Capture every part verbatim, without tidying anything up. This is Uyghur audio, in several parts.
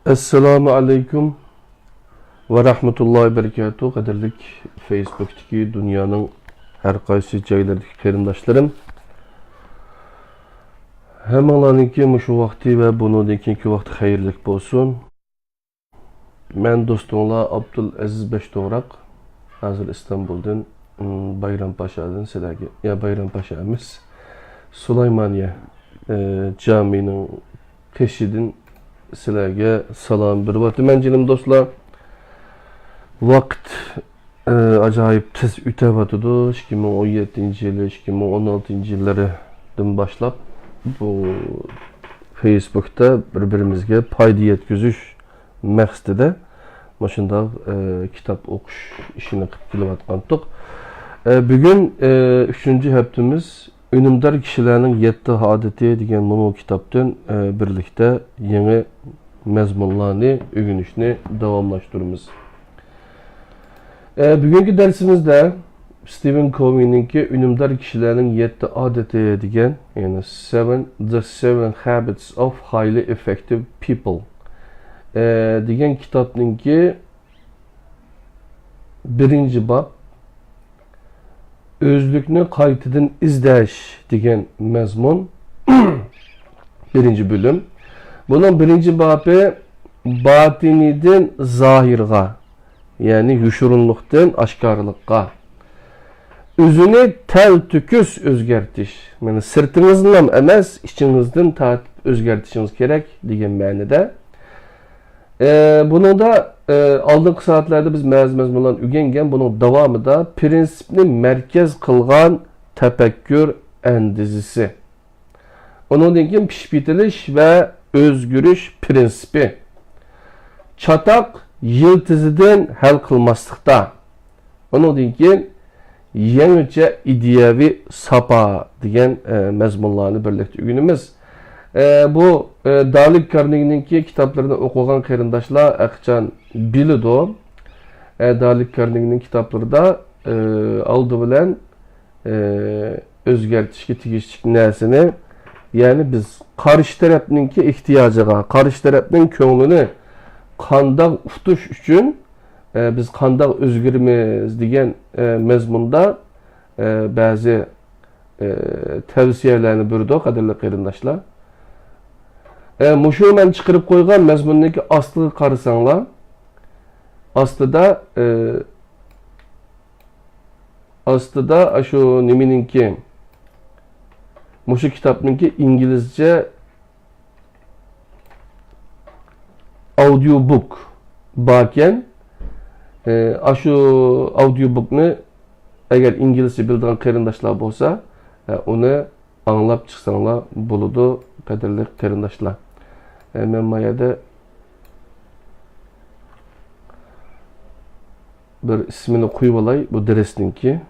ئەسسالامۇ ئەلەيكۇم ۋە رەھمەتۇللاھى ۋە بەرىكاتۇھ. قەدىرلىك فېيسبۇكتىكى دۇنيانىڭ ھەر قايسى جايلىرىدىكى قېرىنداشلىرىم، ھەممىڭلارنىڭكى مۇشۇ ۋاقتى ۋە بۇنىڭدىن كېيىنكى ۋاقتى خەيرلىك بولسۇن. مەن دوستۇڭلار ئابدۇل ئەزىز بەشتوغراق. ھازىر ئىستانبۇلدىن، ئىم، بايرامپاشادىن سىلەرگە، يا بايرامپاشا ئەمەس، سۇلايمانىيە، ئى، جامىنىڭ قېشىدىن سىلەرگە سالام بېرىۋاتىمەن، جېنىم دوستلار. ۋاقىت، ئى، ئاجايىپ تېز ئۆتەۋاتىدۇ. ئىككى مىڭ ئون يەتتىنچى يىلى، ئىككى مىڭ ئون ئالتىنچى يىللىرىدىن باشلاپ بۇ فېيسبۇكتا بىر-بىرىمىزگە پايدا يەتكۈزۈش مەقسىتىدە مۇشۇنداق، ئى، كىتاب ئوقۇش ئىشىنى قىلىپ كېلىۋاتقانتۇق. ئى، بۈگۈن، ئى، ئۈچىنچى ھەپتىمىز ئۈنۈمدار كىشىلەرنىڭ يەتتە ئادىتى دېگەن مۇنۇ كىتابتىن، ئى، بىرلىكتە يېڭى مەزمۇنلارنى ئۆگىنىشنى داۋاملاشتۇرىمىز. ئى، بۈگۈنكى دەرسىمىزدە ستىۋېن كوۋېينىڭكى ئۈنۈمدار كىشىلەرنىڭ يەتتە ئادىتى دېگەن، يەنى seven, The Seven Habits of Highly Effective People، ئى، دېگەن كىتابنىڭكى بىرىنچى باب، ئۆزلۈكنى قايتىدىن ئىزدەش دېگەن مەزمۇن، بىرىنچى بۆلۈم. بۇنىڭ بىرىنچى بابى باتىنىيدىن زاھىرغا، يەنى يوشۇرۇنلۇقتىن ئاشكارىلىققا ئۆزىنى تەلتۆكۈس ئۆزگەرتىش. مانا سىرتىڭىزدىنلا ئەمەس، ئىچىڭىزدىن تارتىپ ئۆزگەرتىشىڭىز كېرەك دېگەن مەنىدە. ئى، بۇنىڭدا، ئى، ئالدىنقى سائەتلەردە بىز بەزى مەزمۇنلارنى ئۆگەنگەن، بۇنىڭ داۋامىدا پىرىنسىپنى مەركەز قىلغان تەپەككۇر ئەندىزىسى. ئۇنىڭدىن كېيىن پىشىپ يېتىلىش ۋە ئۆزگىرىش پىرىنسىپى. چاتاق يىلتىزىدىن ھەل قىلماسلىقتا. ئۇنىڭدىن كېيىن يېڭىچە ئىدىيەۋى ساپا دېگەن، ئە، مەزمۇنلارنى بىرلىكتە ئۆگىنىمىز. ئە، بۇ، ئە، دالى كارنېگىنىڭكى كىتابلىرىنى ئوقۇغان قېرىنداشلار ھەرقاچان بىلىدۇ. ئە، دالى كارنېگىنىڭ كىتابلىرىدا، ئە، ئالدى بىلەن، ئە، ئۆزگەرتىشكە تېگىشلىك نەرسىنى، يەنى بىز قارشى تەرەپنىڭكى ئېھتىياجىغا، قارشى تەرەپنىڭ كۆڭلىنى قانداق ئۇتۇش ئۈچۈن، ئە، بىز قانداق ئۆزگىرىمىز دېگەن، ئە، مەزمۇندا، ئە، بەزى، ئە، تەۋسىيەلەرنى بېرىدۇ، قەدىرلىك قېرىنداشلار. ئە، مۇشۇ مەن چىقىرىپ قويغان مەزمۇننىڭكى ئاستىغا قارىساڭلار، ئاستىدا، ئە، ئاستىدا ئاشۇ نېمىنىڭكى، مۇشۇ كىتابنىڭكى ئىنگلىزچە ئاودىيو بۇك باركەن. ئە، ئاشۇ ئاودىيو بۇكنى ئەگەر ئىنگلىزچە بىلىدىغان قېرىنداشلار بولسا، ئە، ئۇنى ئاڭلاپ چىقساڭلار بولىدۇ، قەدىرلىك قېرىنداشلار. ئە، مەن ما يەردە بىر ئىسمىنى قويۇۋالاي بۇ دەرسنىڭكى.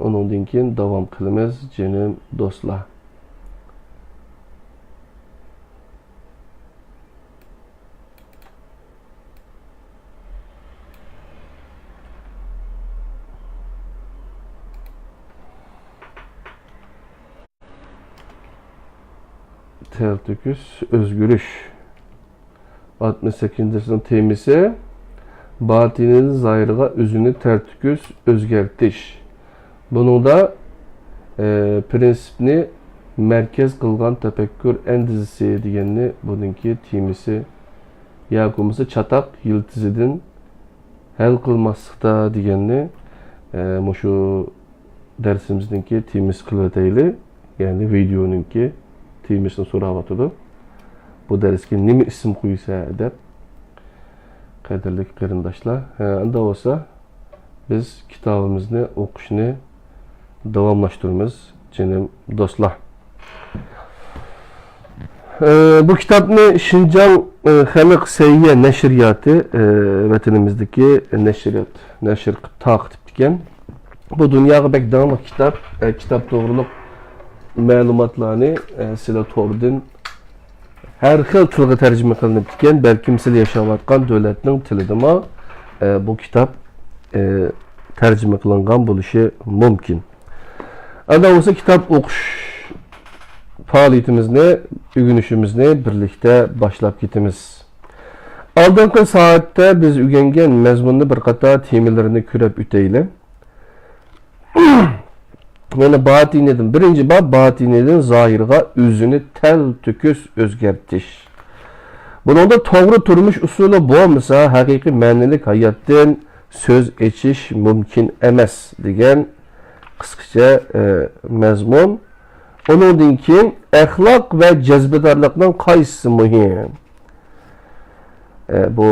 ئۇنىڭدىن كېيىن داۋام قىلىمىز، جېنىم دوستلار. تەلتۆكۈس ئۆزگىرىش. ئاتمىش سەككىزىنچى دەرسنىڭ تېمىسى، باتىنىدىن زاھىرغا ئۆزىنى تەلتۆكۈس ئۆزگەرتىش. بۇنىڭدا، ئە، پىرىنسىپنى مەركەز قىلغان تەپەككۇر ئەندىزىسى دېگەننى بۇنىڭكى تېمىسى ياكى بولمىسا چاتاق يىلتىزىدىن ھەل قىلماسلىقتا دېگەننى، ئە، مۇشۇ دەرسىمىزنىڭكى تېمىسى قىلىۋېتەيلى. يەنى ۋىدېئونىڭكى تېمىسىنى سوراۋاتىدۇ. بۇ دەرسكە نېمە ئىسىم قويىسەن دەپ. قەدىرلىك قېرىنداشلار، ھە، ئەمدى بولسا بىز كىتابىمىزنى ئوقۇشنى داۋاملاشتۇرىمىز، جېنىم دوستلار. ئى، بۇ كىتابنى شىنجاڭ، ئى، خەلق سەھىيە نەشرىياتى، ئى، ۋەتىنىمىزدىكى نەشرىيات، نەشر قىلىپ تارقىتىپتىكەن. بۇ دۇنياغا بەك داڭلىق كىتاب، ئى، كىتاب توغرۇلۇق مەلۇماتلارنى، ئى، سىلەر توردىن ھەر خىل تىلغا تەرجىمە قىلىنىپتىكەن. بەلكىم سىلەر ياشاۋاتقان دۆلەتنىڭ تىلىدىمۇ، ئى، بۇ كىتاب، ئى، تەرجىمە قىلىنغان بولۇشى مۇمكىن. ئەمدى بولسا كىتاب ئوقۇش پائالىيىتىمىزنى ئۆگىنىشىمىزنى بىرلىكتە باشلاپ كېتىمىز. ئالدىنقى سائەتتە بىز ئۆگەنگەن مەزمۇننى بىر قاتار تېمىلىرىنى كۆرۈپ ئۆتەيلى. يەنى باتىنىدىن، بىرىنچى باب باتىنىدىن زاھىرغا ئۆزىنى تەلتۆكۈس ئۆزگەرتىش. بۇنىڭدا توغرا تۇرمۇش ئۇسۇلى بولمىسا، ھەقىقىي مەنىلىك ھاياتتىن سۆز ئېچىش مۇمكىن ئەمەس، دېگەن قىسقىچە، ئە، مەزمۇن. ئۇنىڭدىن كېيىن ئەخلاق ۋە جەزبىدارلىقنىڭ قايسىسى مۇھىم؟ ئە، بۇ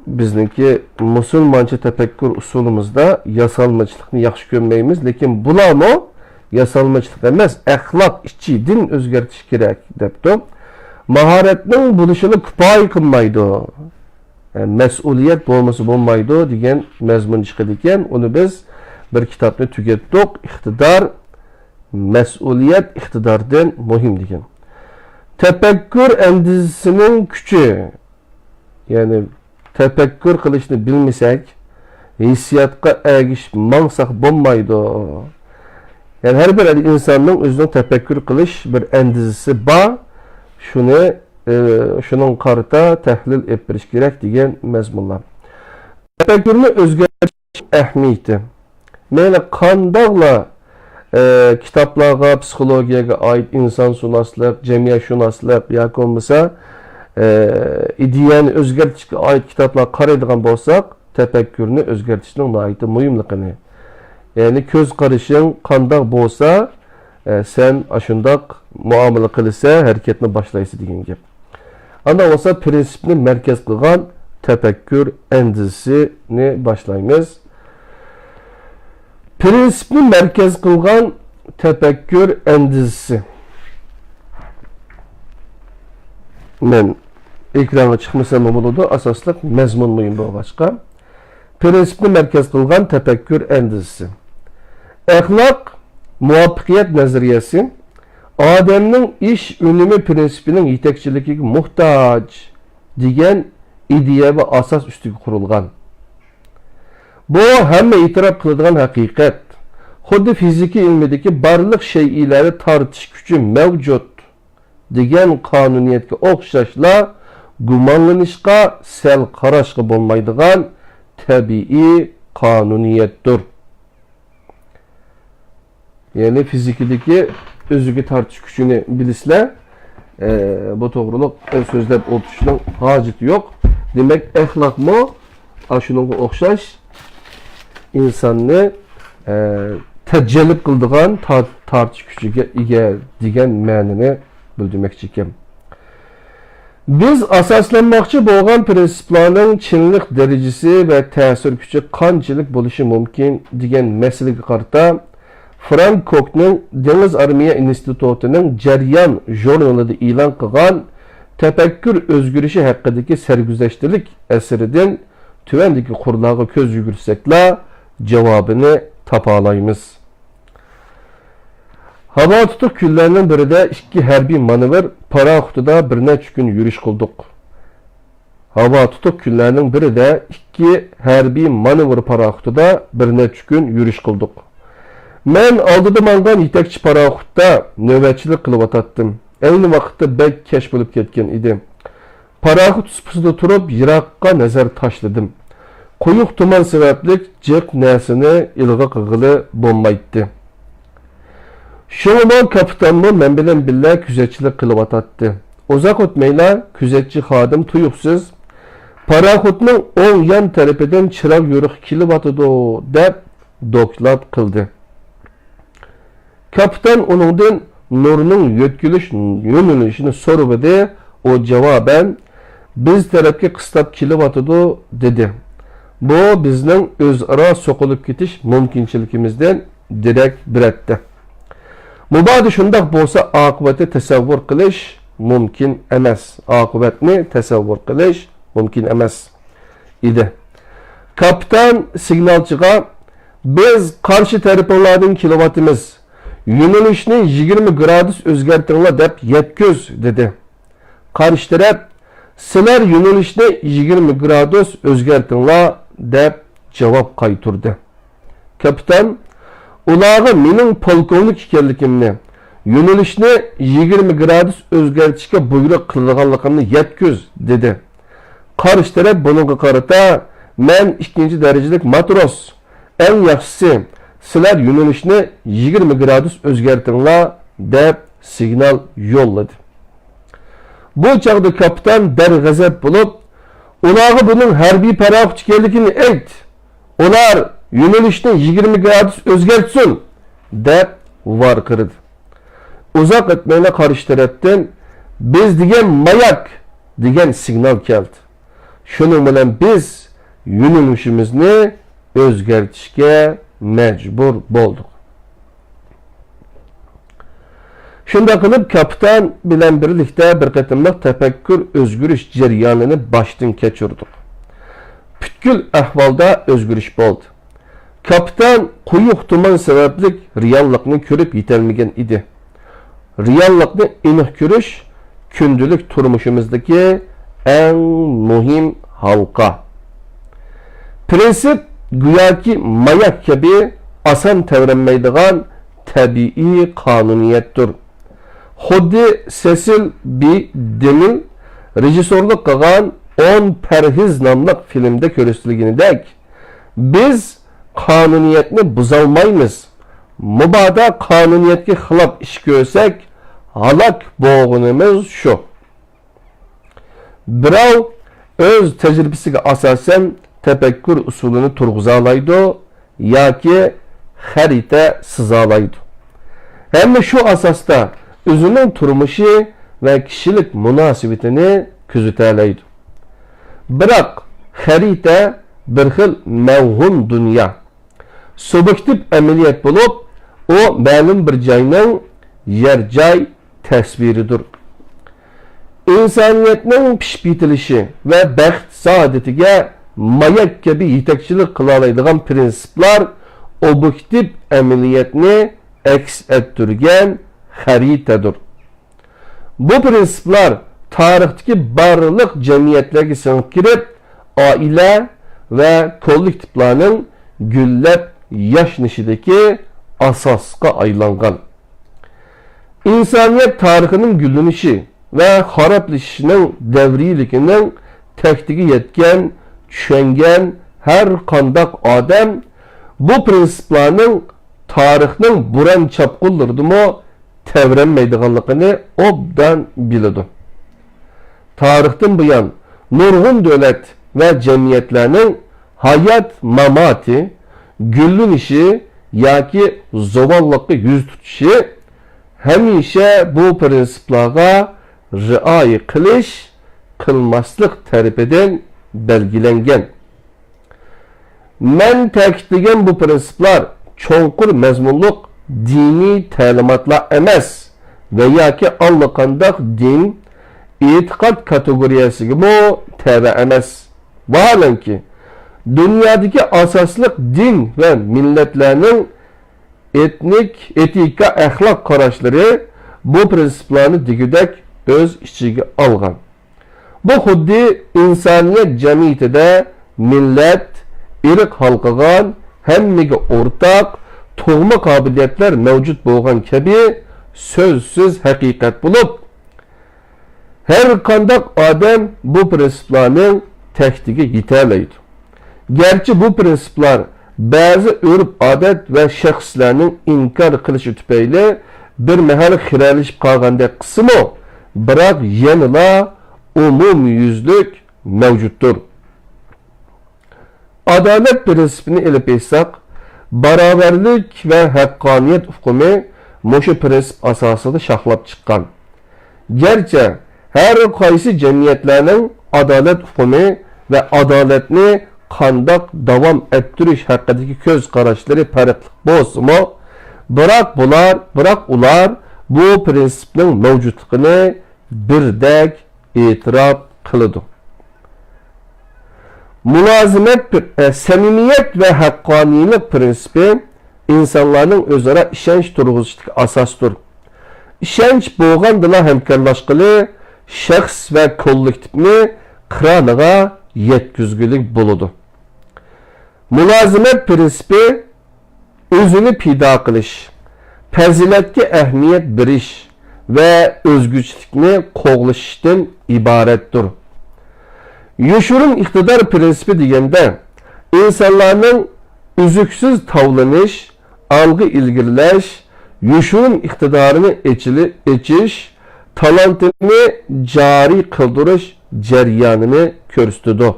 بىزنىڭكى مۇسۇلمانچە تەپەككۇر ئۇسۇلىمىزدا ياسالمىچىلىقنى ياخشى كۆرمەيمىز، لېكىن بۇلارمۇ ياسالمىچىلىق ئەمەس، ئەخلاق ئىچىدىن ئۆزگەرتىش كېرەك، دەپتۇ. ماھارەتنىڭ بولۇشىلا كۇپايە قىلمايدۇ. ئە، مەسئۇلىيەت بولمىسا بولمايدۇ دېگەن مەزمۇن چىقىدىكەن. ئۇنى بىز بىر كىتابنى تۈگەتتۇق. ئىقتىدار، مەسئۇلىيەت ئىقتىداردىن مۇھىم دېگەن. تەپەككۇر ئەندىزىسىنىڭ كۈچى. يەنى تەپەككۇر قىلىشنى بىلمىسەك، ھېسسىياتقا ئەگىشىپ ماڭساق بولمايدۇ. يەنى ھەر بىر ئىنساننىڭ ئۆزىنىڭ تەپەككۇر قىلىش بىر ئەندىزىسى بار. شۇنى، ئى، شۇنىڭغا قارىتا تەھلىل ئېلىپ بېرىش كېرەك دېگەن مەزمۇنلار. تەپەككۇرنى ئۆزگەرتىش ئەھمىيىتى. مەيلى قانداقلا، ئە، كىتابلارغا، پسىخولوگىيەگە ئائىت، ئىنسانشۇناسلىق، جەمئىيەتشۇناسلىق ياكى بولمىسا، ئە، ئىدىيەنى ئۆزگەرتىشكە ئائىت كىتابلارغا قارايدىغان بولساق، تەپەككۇرنى ئۆزگەرتىشنىڭ ناھايىتى مۇھىملىقىنى، يەنى كۆز قارىشىڭ قانداق بولسا، ئە، سەن ئاشۇنداق مۇئامىلە قىلىسەن، ھەرىكەتنى باشلايسەن دېگەن گەپ. ئانداق بولسا پىرىنسىپنى مەركەز قىلغان تەپەككۇر ئەندىزىسىنى باشلايمىز. پىرىنسىپنى مەركەز قىلغان تەپەككۇر ئەندىزىسى. مەن ئېكرانغا چىقمىساممۇ بولىدۇ، ئاساسلىق مەزمۇن مۇھىم بولغاچقا. پىرىنسىپنى مەركەز قىلغان تەپەككۇر ئەندىزىسى. ئەخلاق مۇۋەپپەقىيەت نەزەرىيەسى ئادەمنىڭ ئىش ئۈنۈمى پىرىنسىپىنىڭ يېتەكچىلىكىگە موھتاج دېگەن ئىدىيە ۋە ئاساس ئۈستىگە قۇرۇلغان. بۇ ھەممە ئېتىراپ قىلىدىغان ھەقىقەت. خۇددى فىزىكا ئىلمىدىكى بارلىق شەيئىلەرنى تارتىش كۈچى مەۋجۇت دېگەن قانۇنىيەتكە ئوخشاشلا، گۇمانلىنىشقا، سەل قاراشقا بولمايدىغان تەبىئىي قانۇنىيەتتۇر. يەنى فىزىكىدىكى ئۆزىگە تارتىش كۈچىنى بىلىسىلەر. ئە، بۇ توغرۇلۇق سۆزلەپ ئولتۇرۇشنىڭ ھاجىتى يوق. دېمەك، ئەخلاقمۇ ئاشۇنىڭغا ئوخشاش ئىنساننى، ئە، تەجەللىپ قىلىدىغان تار-، تارتىش كۈچىگە ئىگە دېگەن مەنىنى بىلدۈرمەكچى ئىكەن. بىز ئاساسلانماقچى بولغان پىرىنسىپلارنىڭ چىنلىق دەرىجىسى ۋە تەسىر كۈچى قانچىلىك بولۇشى مۇمكىن دېگەن مەسىلىگە قارىتا، فرانك كوكنىڭ دېڭىز ئارمىيە ئىنستىتۇتىنىڭ جەريان ژۇرنىلىدا ئېلان قىلغان تەپەككۇر ئۆزگىرىشى ھەققىدىكى سەرگۈزەشتلىك ئەسىرىدىن تۆۋەندىكى قۇرلارغا كۆز يۈگۈرتسەكلا، جاۋابىنى تاپالايمىز. ھاۋا تۇتۇق كۈنلەرنىڭ بىرىدە ئىككى ھەربىي مانېۋىر پاراخوتىدا بىر نەچچە كۈن يۈرۈش قىلدۇق. ھاۋا تۇتۇق كۈنلەرنىڭ بىرىدە ئىككى ھەربىي مانېۋىر پاراخوتىدا بىر نەچچە كۈن يۈرۈش قىلدۇق. مەن ئالدىدا ماڭغان يېتەكچى پاراخوتتا نۆۋەتچىلىك قىلىۋاتاتتىم. ئەينى ۋاقىتتا بەك كەچ بولۇپ كەتكەن ئىدى. پاراخوت سۇپىسىدا تۇرۇپ يىراققا نەزەر تاشلىدىم. قويۇق تۇمان سەۋەبلىك جىق نەرسىنى ئىلغا قىلغىلى بولمايتتى. شۇڭىمۇ كاپىتانمۇ مەن بىلەن بىللە كۆزەتچىلىك قىلىۋاتاتتى. ئۇزاق ئۆتمەيلا كۆزەتچى خادىم تۇيۇقسىز، «پاراخوتنىڭ ئوڭ يان تەرىپىدىن چىراغ يورۇقى كېلىۋاتىدۇ» دەپ دوكلات قىلدى. كاپىتان ئۇنىڭدىن نۇرنىڭ يۆتكىلىش يۆنىلىشىنى سورىۋىدى، ئۇ جاۋابەن، «بىز تەرەپكە قىستاپ كېلىۋاتىدۇ» دېدى. بۇ بىزنىڭ ئۆزئارا سوقۇلۇپ كېتىش مۇمكىنچىلىكىمىزدىن دېرەك بېرەتتى. مۇبادا شۇنداق بولسا، ئاقىۋەتنى تەسەۋۋۇر قىلىش مۇمكىن ئەمەس. ئاقىۋەتنى تەسەۋۋۇر قىلىش مۇمكىن ئەمەس ئىدى. كاپىتان سىگنالچىغا، «بىز قارشى تەرىپىڭلاردىن كېلىۋاتىمىز. يۆنىلىشنى يىگىرمە گرادۇس ئۆزگەرتىڭلار» دەپ يەتكۈز، دېدى. قارشى تەرەپ، «سىلەر يۆنىلىشنى يىگىرمە گرادۇس ئۆزگەرتىڭلار» دەپ جاۋاب قايتۇردى. كاپىتان ئۇلارغا مېنىڭ پولكوۋنىك ئىكەنلىكىمنى، يۆنىلىشنى يىگىرمە گرادۇس ئۆزگەرتىشكە بۇيرۇق قىلىدىغانلىقىمنى يەتكۈز، دېدى. قارشى تەرەپ بۇنىڭغا قارىتا، مەن ئىككىنچى دەرىجىلىك ماتروس، ئەڭ ياخشىسى، سىلەر يۆنىلىشنى يىگىرمە گرادۇس ئۆزگەرتىڭلار، دەپ سىگنال يوللىدى. بۇ چاغدا كاپىتان دەرغەزەپ بولۇپ، ئۇلارغا بۇنىڭ ھەربىي پاراخوت ئىكەنلىكىنى ئېيت، ئۇلار يۆنىلىشنى يىگىرمە گرادۇس ئۆزگەرتسۇن، دەپ ۋارقىرىدى. ئۇزاق ئۆتمەيلا قارشى تەرەپتىن، بىز دېگەن ماياك، دېگەن سىگنال كەلدى. شۇنىڭ بىلەن بىز يۆنىلىشىمىزنى ئۆزگەرتىشكە مەجبۇر بولدۇق. شۇنداق قىلىپ، كاپىتان بىلەن بىرلىكتە بىر قېتىملىق تەپەككۇر ئۆزگىرىش جەريانىنى باشتىن كەچۈردۇق. پۈتكۈل ئەھۋالدا ئۆزگىرىش بولدى. كاپىتان قويۇق تۇمان سەۋەبلىك رېئاللىقنى كۆرۈپ يېتەلمىگەن ئىدى. رېئاللىقنى ئېنىق كۆرۈش كۈندىلىك تۇرمۇشىمىزدىكى ئەڭ مۇھىم ھالقا. پىرىنسىپ گوياكى ماياك كەبى ئاسان تەۋرەنمەيدىغان تەبىئىي قانۇنىيەتتۇر. خۇددى سېسىل بى دېمىل رېژىسسورلۇق قىلغان ئون پەرھىز ناملىق فىلىمدە كۆرسىتىلگىنىدەك، بىز قانۇنىيەتنى بۇزالمايمىز. مۇبادا قانۇنىيەتكە خىلاپ ئىش كۆرسەك، ھالاك بولغىنىمىز شۇ. بىراۋ ئۆز تەجرىبىسىگە ئاساسەن تەپەككۇر ئۇسۇلىنى تۇرغۇزالايدۇ ياكى خەرىتە سىزالايدۇ. ھەمدە شۇ ئاساستا ئۆزىنىڭ تۇرمۇشى ۋە كىشىلىك مۇناسىۋىتىنى كۆزىتەلەيدۇ. بىراق، خەرىتە بىر خىل مەۋھۇم دۇنيا. سۇبيېكتىپ ئەمەلىيەت بولۇپ، ئۇ مەلۇم بىر جاينىڭ، يەر جاي تەسۋىرىدۇر. ئىنسانىيەتنىڭ پىشىپ يېتىلىشى ۋە بەخت سائادىتىگە ماياك كەبى يېتەكچىلىك قىلالايدىغان پىرىنسىپلار ئوبيېكتىپ ئەمەلىيەتنى ئەكس ئەتتۈرگەن خەرىتەدۇر. بۇ پىرىنسىپلار تارىختىكى بارلىق جەمئىيەتلەرگە سىڭىپ كىرىپ، ئائىلە ۋە كوللېكتىپلارنىڭ گۈللەپ ياشنىشىدىكى ئاساسقا ئايلانغان. ئىنسانىيەت تارىخىنىڭ گۈللىنىشى ۋە خارابلىشىشىنىڭ دەۋرىيلىكىنىڭ تەكتىگە يەتكەن، چۈشەنگەن ھەر قانداق ئادەم بۇ پىرىنسىپلارنىڭ تارىخنىڭ بوران-چاپقۇنلىرىدىمۇ تەۋرەنمەيدىغانلىقىنى ئوبدان بىلىدۇ. تارىختىن بۇيان نۇرغۇن دۆلەت ۋە جەمئىيەتلەرنىڭ ھايات-ماماتى، گۈللىنىشى ياكى زاۋاللىققا يۈز تۇتۇشى ھەمىشە بۇ پىرىنسىپلارغا رىئايە قىلىش، قىلماسلىق تەرىپىدىن بەلگىلەنگەن. مەن تەكىتلىگەن بۇ پىرىنسىپلار چوڭقۇر مەزمۇنلۇق دىنىي تەلىماتلار ئەمەس ۋە ياكى ئاللىقانداق دىن، ئېتىقاد كاتېگورىيەسىگىمۇ تەۋە ئەمەس. ۋاھالەنكى، دۇنيادىكى ئاساسلىق دىن ۋە مىللەتلەرنىڭ ئېتنىك، ئېتىكا، ئەخلاق قاراشلىرى بۇ پىرىنسىپلارنى دېگۈدەك ئۆز ئىچىگە ئالغان. بۇ خۇددى ئىنسانىيەت جەمئىيىتىدە مىللەت، ئىرق ھالقىغان، ھەممىگە ئورتاق، تۇغما قابىلىيەتلەر مەۋجۇت بولغان كەبى سۆزسىز ھەقىقەت بولۇپ، ھەر قانداق ئادەم بۇ پىرىنسىپلارنىڭ تەكتىگە يېتەلەيدۇ. گەرچە بۇ پىرىنسىپلار بەزى ئۆرپ-ئادەت ۋە شەخسلەرنىڭ ئىنكار قىلىشى تۈپەيلى بىر مەھەل خىرەلىشىپ قالغاندەك قىلسىمۇ، بىراق يەنىلا ئومۇميۈزلۈك مەۋجۇتتۇر. ئادالەت پىرىنسىپىنى ئېلىپ ئېيتساق، باراۋەرلىك ۋە ھەققانىيەت ئۇقۇمى مۇشۇ پىرىنسىپ ئاساسىدا شاخلاپ چىققان. گەرچە ھەر قايسى جەمئىيەتلەرنىڭ ئادالەت ئۇقۇمى ۋە ئادالەتنى قانداق داۋام ئەتتۈرۈش ھەققىدىكى كۆز قاراشلىرى پەرقلىق بولسىمۇ، بىراق بۇلار، بىراق ئۇلار بۇ پىرىنسىپنىڭ مەۋجۇتلۇقىنى بىردەك ئېتىراپ قىلىدۇ. مۇلازىمەت، ئە، سەمىمىيەت ۋە ھەققانىيلىق پىرىنسىپى ئىنسانلارنىڭ ئۆزئارا ئىشەنچ تۇرغۇزۇشىدىكى ئاساستۇر. ئىشەنچ بولغاندىلا ھەمكارلاشقىلى، شەخس ۋە كوللېكتىپنى قىرانىغا يەتكۈزگىلى بولىدۇ. مۇلازىمەت پىرىنسىپى ئۆزىنى پىدا قىلىش، پەزىلەتكە ئەھمىيەت بېرىش ۋە ئۆزگىچىلىكنى قوغلىشىشتىن ئىبارەتتۇر. يوشۇرۇن ئىقتىدار پىرىنسىپى دېگەندە، ئىنسانلارنىڭ ئۈزۈكسىز تاۋلىنىش، ئالغا ئىلگىرىلەش، يوشۇرۇن ئىقتىدارىنى ئېچىلى-، ئېچىش، تالانتىنى جارى قىلدۇرۇش جەريانىنى كۆرسىتىدۇ.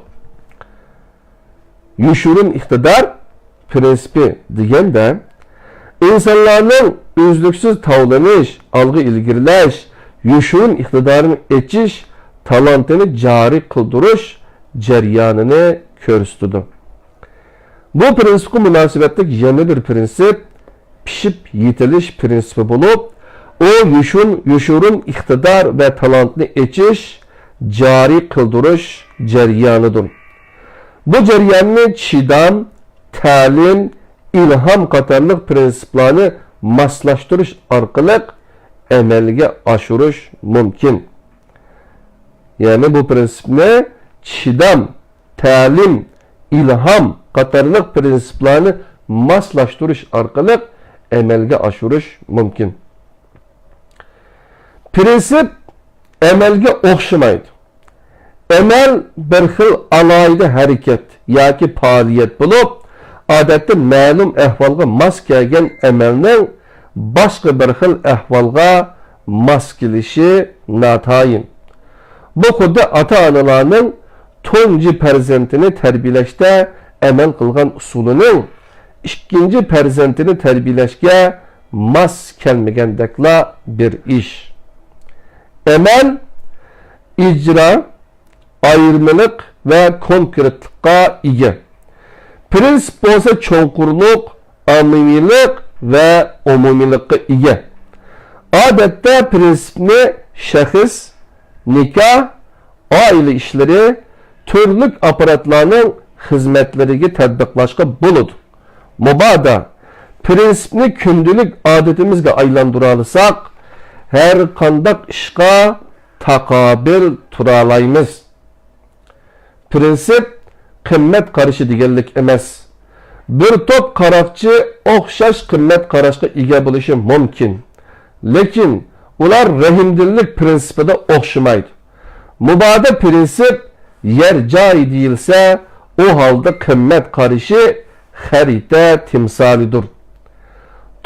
يوشۇرۇن ئىقتىدار پىرىنسىپى دېگەندە، ئىنسانلارنىڭ ئۈزلۈكسىز تاۋلىنىش، ئالغا ئىلگىرىلەش، يوشۇرۇن ئىقتىدارىنى ئېچىش، تالانتىنى جارى قىلدۇرۇش جەريانىنى كۆرسىتىدۇ. بۇ پىرىنسىپقا مۇناسىۋەتلىك يەنە بىر پىرىنسىپ پىشىپ يېتىلىش پىرىنسىپى بولۇپ، ئۇ يوشۇن-، يوشۇرۇن ئىقتىدار ۋە تالانتنى ئېچىش، جارى قىلدۇرۇش جەريانىدۇر. بۇ جەرياننى چىدام، تەلىم، ئىلھام قاتارلىق پىرىنسىپلارنى ماسلاشتۇرۇش ئارقىلىق ئەمەلگە ئاشۇرۇش مۇمكىن. يەنى بۇ پىرىنسىپنى چىدام، تەلىم، ئىلھام قاتارلىق پىرىنسىپلارنى ماسلاشتۇرۇش ئارقىلىق ئەمەلگە ئاشۇرۇش مۇمكىن. پىرىنسىپ ئەمەلگە ئوخشىمايدۇ. ئەمەل بىر خىل ئالاھىدە ھەرىكەت ياكى پائالىيەت بولۇپ، ئادەتتە مەلۇم ئەھۋالغا ماس كەلگەن ئەمەلنىڭ باشقا بىر خىل ئەھۋالغا ماس كېلىشى ناتايىن. بۇ خۇددى ئاتا-ئانىلارنىڭ تۇنجى پەرزەنتىنى تەربىيەلەشتە ئەمەل قىلغان ئۇسۇلىنىڭ ئىككىنچى پەرزەنتىنى تەربىيەلەشكە ماس كەلمىگەندەكلا بىر ئىش. ئەمەل ئىجرا، ئايرىمىلىق ۋە كونكرېتلىققا ئىگە. پىرىنسىپ بولسا چوڭقۇرلۇق، ئاممىۋىلىق ۋە ئومۇمىيلىققا ئىگە. ئادەتتە پىرىنسىپنى شەخس، نىكاھ، ئائىلە ئىشلىرى، تۈرلۈك ئاپپاراتلارنىڭ خىزمەتلىرىگە تەتبىقلاشقا بولىدۇ. مۇبادا پىرىنسىپنى كۈندىلىك ئادىتىمىزگە ئايلاندۇرالىساق، ھەر قانداق ئىشقا تاقابىل تۇرالايمىز. پىرىنسىپ قىممەت قارىشى دېگەنلىك ئەمەس. بىر توپ قاراقچى ئوخشاش قىممەت قاراشقا ئىگە بولۇشى مۇمكىن. لېكىن ئۇلار رەھىمدىللىك پىرىنسىپىدا ئوخشىمايدۇ. مۇبادا پىرىنسىپ يەر جاي دېيىلسە، ئۇ ھالدا قىممەت قارىشى خەرىتە تىمسالىدۇر.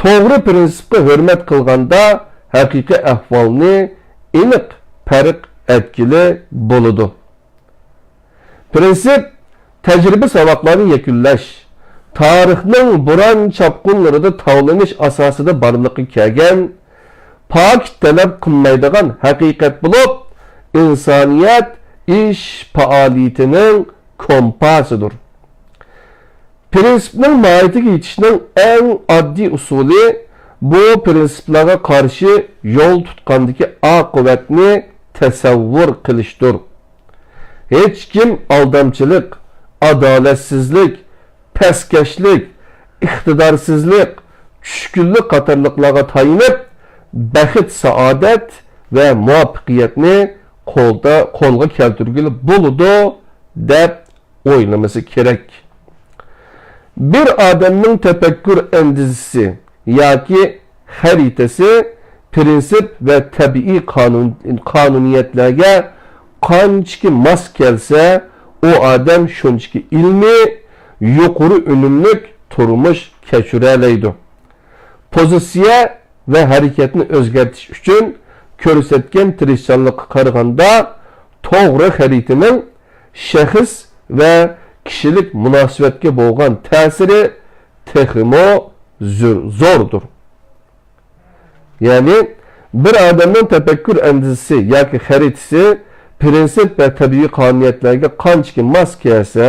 توغرا پىرىنسىپقا ھۆرمەت قىلغاندا ھەقىقىي ئەھۋالنى ئېنىق پەرق ئەتكىلى بولىدۇ. پىرىنسىپ تەجرىبە ساۋاقلارنى يەكۈنلەش، تارىخنىڭ بوران چاپقۇنلىرىدا تاۋلىنىش ئاساسىدا بارلىققا كەلگەن، پاكىت تەلەپ قىلمايدىغان ھەقىقەت بولۇپ، ئىنسانىيەت ئىش پائالىيىتىنىڭ كومپاسىدۇر. پىرىنسىپنىڭ ماھىيىتىگە يېتىشنىڭ ئەڭ ئاددىي ئۇسۇلى بۇ پىرىنسىپلارغا قارشى يول تۇتقاندىكى ئاقىۋەتنى تەسەۋۋۇر قىلىشتۇر. ھېچكىم ئالدامچىلىق، ئادالەتسىزلىك، پەسكەشلىك، ئىقتىدارسىزلىق، چۈشكۈنلۈك قاتارلىقلارغا تايىنىپ، بەخت-سائادەت ۋە مۇۋەپپەقىيەتنى قولدا، قولغا كەلتۈرگىلى بولىدۇ، دەپ ئويلىمىسى كېرەك. بىر ئادەمنىڭ تەپەككۇر ئەندىزىسى ياكى خەرىتىسى پىرىنسىپ ۋە تەبىئىي قانۇن، قانۇنىيەتلەرگە قانچىكى ماس كەلسە، ئۇ ئادەم شۇنچىكى ئىلمىي، يۇقىرى ئۈنۈملۈك تۇرمۇش كەچۈرەلەيدۇ. پوزىتسىيە ۋە ھەرىكەتنى ئۆزگەرتىش ئۈچۈن كۆرسەتكەن تىرىشچانلىققا قارىغاندا، توغرا خەرىتىنىڭ شەخس ۋە كىشىلىك مۇناسىۋەتكە بولغان تەسىرى تېخىمۇ زور-، زوردۇر. يەنى، بىر ئادەمنىڭ تەپەككۇر ئەندىزىسى ياكى خەرىتىسى پىرىنسىپ ۋە تەبىئىي قانۇنىيەتلەرگە قانچىكى ماس كەلسە،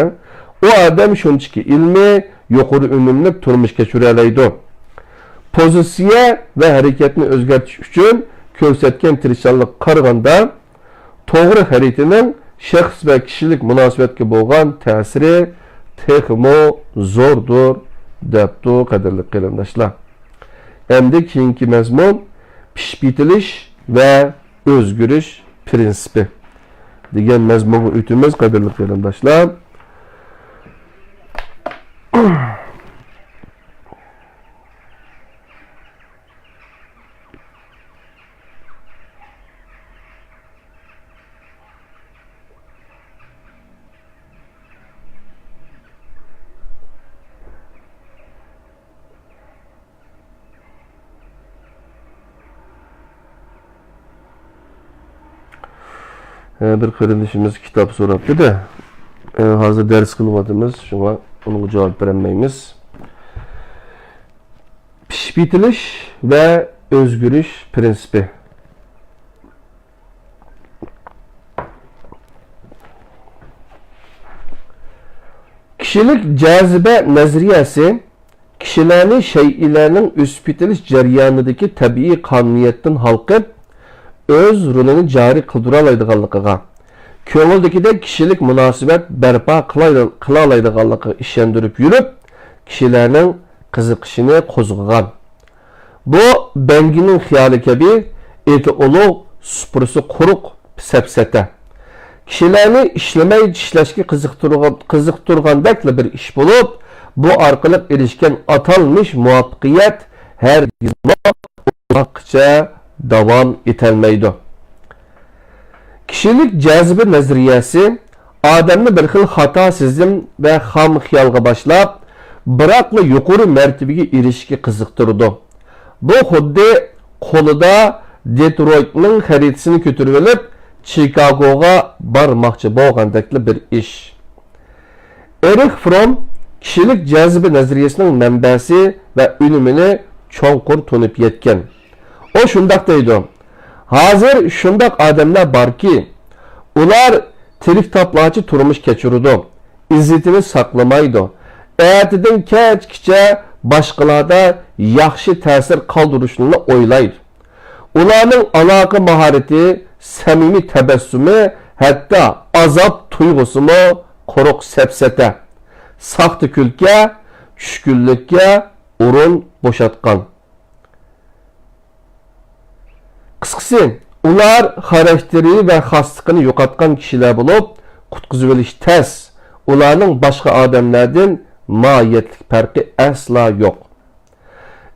ئۇ ئادەم شۇنچىكى ئىلمىي، يۇقىرى ئۈنۈملۈك تۇرمۇش كەچۈرەلەيدۇ. پوزىتسىيە ۋە ھەرىكەتنى ئۆزگەرتىش ئۈچۈن كۆرسەتكەن تىرىشچانلىققا قارىغاندا، توغرا خەرىتىنىڭ شەخس ۋە كىشىلىك مۇناسىۋەتكە بولغان تەسىرى تېخىمۇ زوردۇر، دەپتۇ، قەدىرلىك قېرىنداشلار. ئەمدى كېيىنكى مەزمۇن پىشىپ يېتىلىش ۋە ئۆزگىرىش پىرىنسىپى دېگەن مەزمۇنغا ئۆتىمىز، قەدىرلىك قېرىنداشلار. ئە، بىر قېرىندىشىمىز كىتاب سوراپتۇ-دە، ئە، ھازىر دەرس قىلىۋاتىمىز، شۇڭا ئۇنىڭغا جاۋاب بېرەلمەيمىز. پىشىپ يېتىلىش ۋە ئۆزگىرىش پىرىنسىپى. كىشىلىك جاذىبە نەزەرىيەسى كىشىلەرنى شەيئىلەرنىڭ ئۆسۈپ يېتىلىش جەريانىدىكى تەبىئىي قانۇنىيەتتىن ھالقىپ، ئۆز رولىنى جارى قىلدۇرالايدىغانلىقىغا، كۆڭۈلدىكىدەك كىشىلىك مۇناسىۋەت بەرپا قىلالايدىغانلىقىغا ئىشەندۈرۈپ يۈرۈپ، كىشىلەرنىڭ قىزىقىشىنى قوزغىغان. بۇ بەڭگىنىڭ خىيالى كەبى ئېتى ئۇلۇغ، سۇپرىسى قۇرۇق سەپسەتە. كىشىلەرنى ئىشلىمەي چىشلەشكە قىزىقتۇرغان، قىزىقتۇرغاندەكلا بىر ئىش بولۇپ، بۇ ئارقىلىق ئېرىشكەن ئاتالمىش مۇۋەپپەقىيەت ھەرگىزمۇ ئۇزاققىچە داۋام ئېتەلمەيدۇ. كىشىلىك جاذىبە نەزەرىيەسى ئادەمنى بىر خىل خاتا سېزىم ۋە خام خىيالغا باشلاپ، بىراقلا يۇقىرى مەرتىۋىگە ئېرىشىشكە قىزىقتۇرىدۇ. بۇ خۇددى قولىدا دېترويتنىڭ خەرىتىسىنى كۆتۈرۈۋېلىپ، چىكاگوغا بارماقچى بولغاندەكلا بىر ئىش. ئېرىخ فروم كىشىلىك جاذىبە نەزەرىيەسىنىڭ مەنبەسى ۋە ئۈنۈمىنى چوڭقۇر تونۇپ يەتكەن. ئۇ شۇنداق دەيدۇ: «ھازىر شۇنداق ئادەملەر باركى، ئۇلار تىرىكتاپلارچە تۇرمۇش كەچۈرىدۇ، ئىززىتىنى ساقلىمايدۇ، ئەتىدىن كەچكىچە باشقىلاردا ياخشى تەسىر قالدۇرۇشنىلا ئويلايدۇ. ئۇلارنىڭ ئالاقە ماھارىتى، سەمىمىي تەبەسسۇمى، ھەتتا ئازاب تۇيغۇسىمۇ قۇرۇق سەپسەتە، ساختا كۈلكە، چۈشكۈنلۈككە ئورۇن بوشاتقان.» قىسقىسى، ئۇلار خاراكتېرى ۋە خاسلىقىنى يوقاتقان كىشىلەر بولۇپ، قۇتقۇزۇۋېلىش تەس، ئۇلارنىڭ باشقا ئادەملەردىن ماھىيەتلىك پەرقى ئەسلا يوق.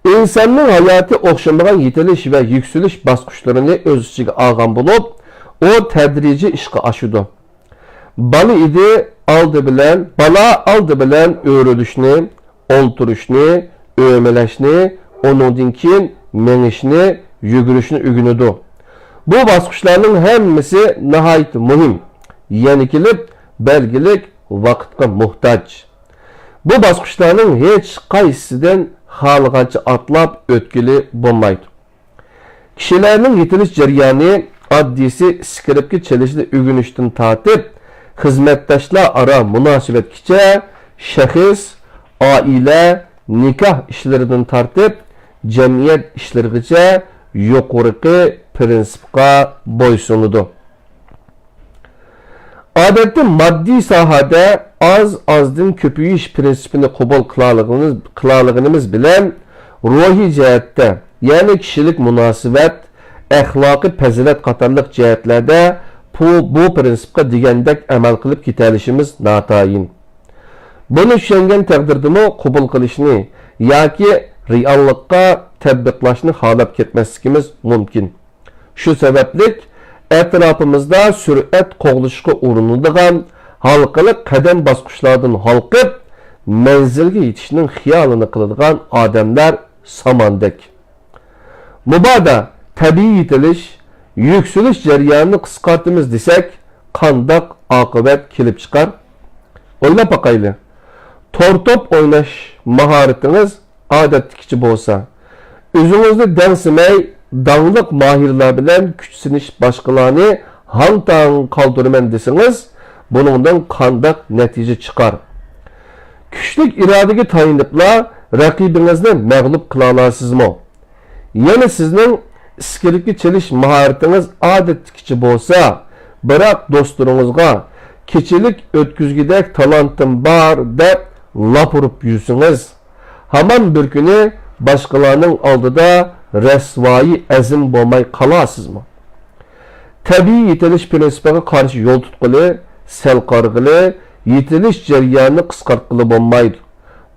ئىنساننىڭ ھاياتى ئوخشىمىغان يېتىلىش ۋە يۈكسىلىش باسقۇچلىرىنى ئۆز ئىچىگە ئالغان بولۇپ، ئۇ تەدرىجىي ئىشقا ئاشىدۇ. بالا ئىدى ئالدى بىلەن، بالا ئالدى بىلەن ئۆرۈلۈشنى، ئولتۇرۇشنى، ئۆمىلەشنى، ئۇنىڭدىن كېيىن مېڭىشنى، يۈگۈرۈشنى ئۆگىنىدۇ. بۇ باسقۇچلارنىڭ ھەممىسى ناھايىتى مۇھىم، يەنە كېلىپ بەلگىلىك ۋاقىتقا موھتاج. بۇ باسقۇچلارنىڭ ھېچ قايسىسىدىن خالىغانچە ئاتلاپ ئۆتكىلى بولمايدۇ. كىشىلەرنىڭ يېتىلىش جەريانى ئاددىيسى ئىسكىرىپكە چېلىشنى ئۆگىنىشتىن تارتىپ، خىزمەتداشلار ئارا مۇناسىۋەتكىچە، شەخس، ئائىلە، نىكاھ ئىشلىرىدىن تارتىپ، جەمئىيەت ئىشلىرىغىچە يۇقىرىقى پىرىنسىپقا بويسۇنىدۇ. ئادەتتە ماددىي ساھەدە ئاز-ئازدىن كۆپىيىش پىرىنسىپىنى قوبۇل قىلالىغىنىمىز، قىلالىغىنىمىز بىلەن، روھىي جەھەتتە، يەنى كىشىلىك مۇناسىۋەت، ئەخلاقىي پەزىلەت قاتارلىق جەھەتلەردە بۇ، بۇ پىرىنسىپقا دېگەندەك ئەمەل قىلىپ كېتەلىشىمىز ناتايىن. بۇنى چۈشەنگەن تەقدىردىمۇ قوبۇل قىلىشنى ياكى رېئاللىققا تەتبىقلاشنى خالاپ كەتمەسلىكىمىز مۇمكىن. شۇ سەۋەبلىك ئەتراپىمىزدا سۈرئەت قوغلىشىشقا ئۇرۇنىدىغان، ھالقىلىق قەدەم باسقۇچلاردىن ھالقىپ، مەنزىلگە يېتىشنىڭ خىيالىنى قىلىدىغان ئادەملەر ساماندەك. مۇبادا تەبىئىي يېتىلىش، يۈكسىلىش جەريانىنى قىسقارتىمىز دېسەك، قانداق ئاقىۋەت كېلىپ چىقار؟ ئويلاپ باقايلى. تور توپ ئويناش ماھارىتىڭىز ئادەتتىكىچە بولسا، ئۆزىڭىزنى دەڭسىمەي، داڭلىق ماھىرلار بىلەن كۈچ سىنىشىپ باشقىلارنى ھاڭ-تاڭ قالدۇرىمەن دېسىڭىز، بۇنىڭدىن قانداق نەتىجە چىقار؟ كۈچلۈك ئىرادىگە تايىنىپلا رەقىبىڭىزنى مەغلۇپ قىلالارسىزمۇ؟ يەنە سىزنىڭ ئىسكىرىپكە چېلىش ماھارىتىڭىز ئادەتتىكىچە بولسا، بىراق دوستلىرىڭىزغا «كېچىلىك ئۆتكۈزگۈدەك تالانتىم بار» دەپ لاپ ئۇرۇپ يۈرسىڭىز، ھامان بىر كۈنى باشقىلارنىڭ ئالدىدا رەسۋايى ئەزىم بولماي قالارسىزمۇ؟ تەبىئىي يېتىلىش پىرىنسىپىغا قارشى يول تۇتقىلى، سەل قارىغىلى، يېتىلىش جەريانىنى قىسقارتقىلى بولمايدۇ.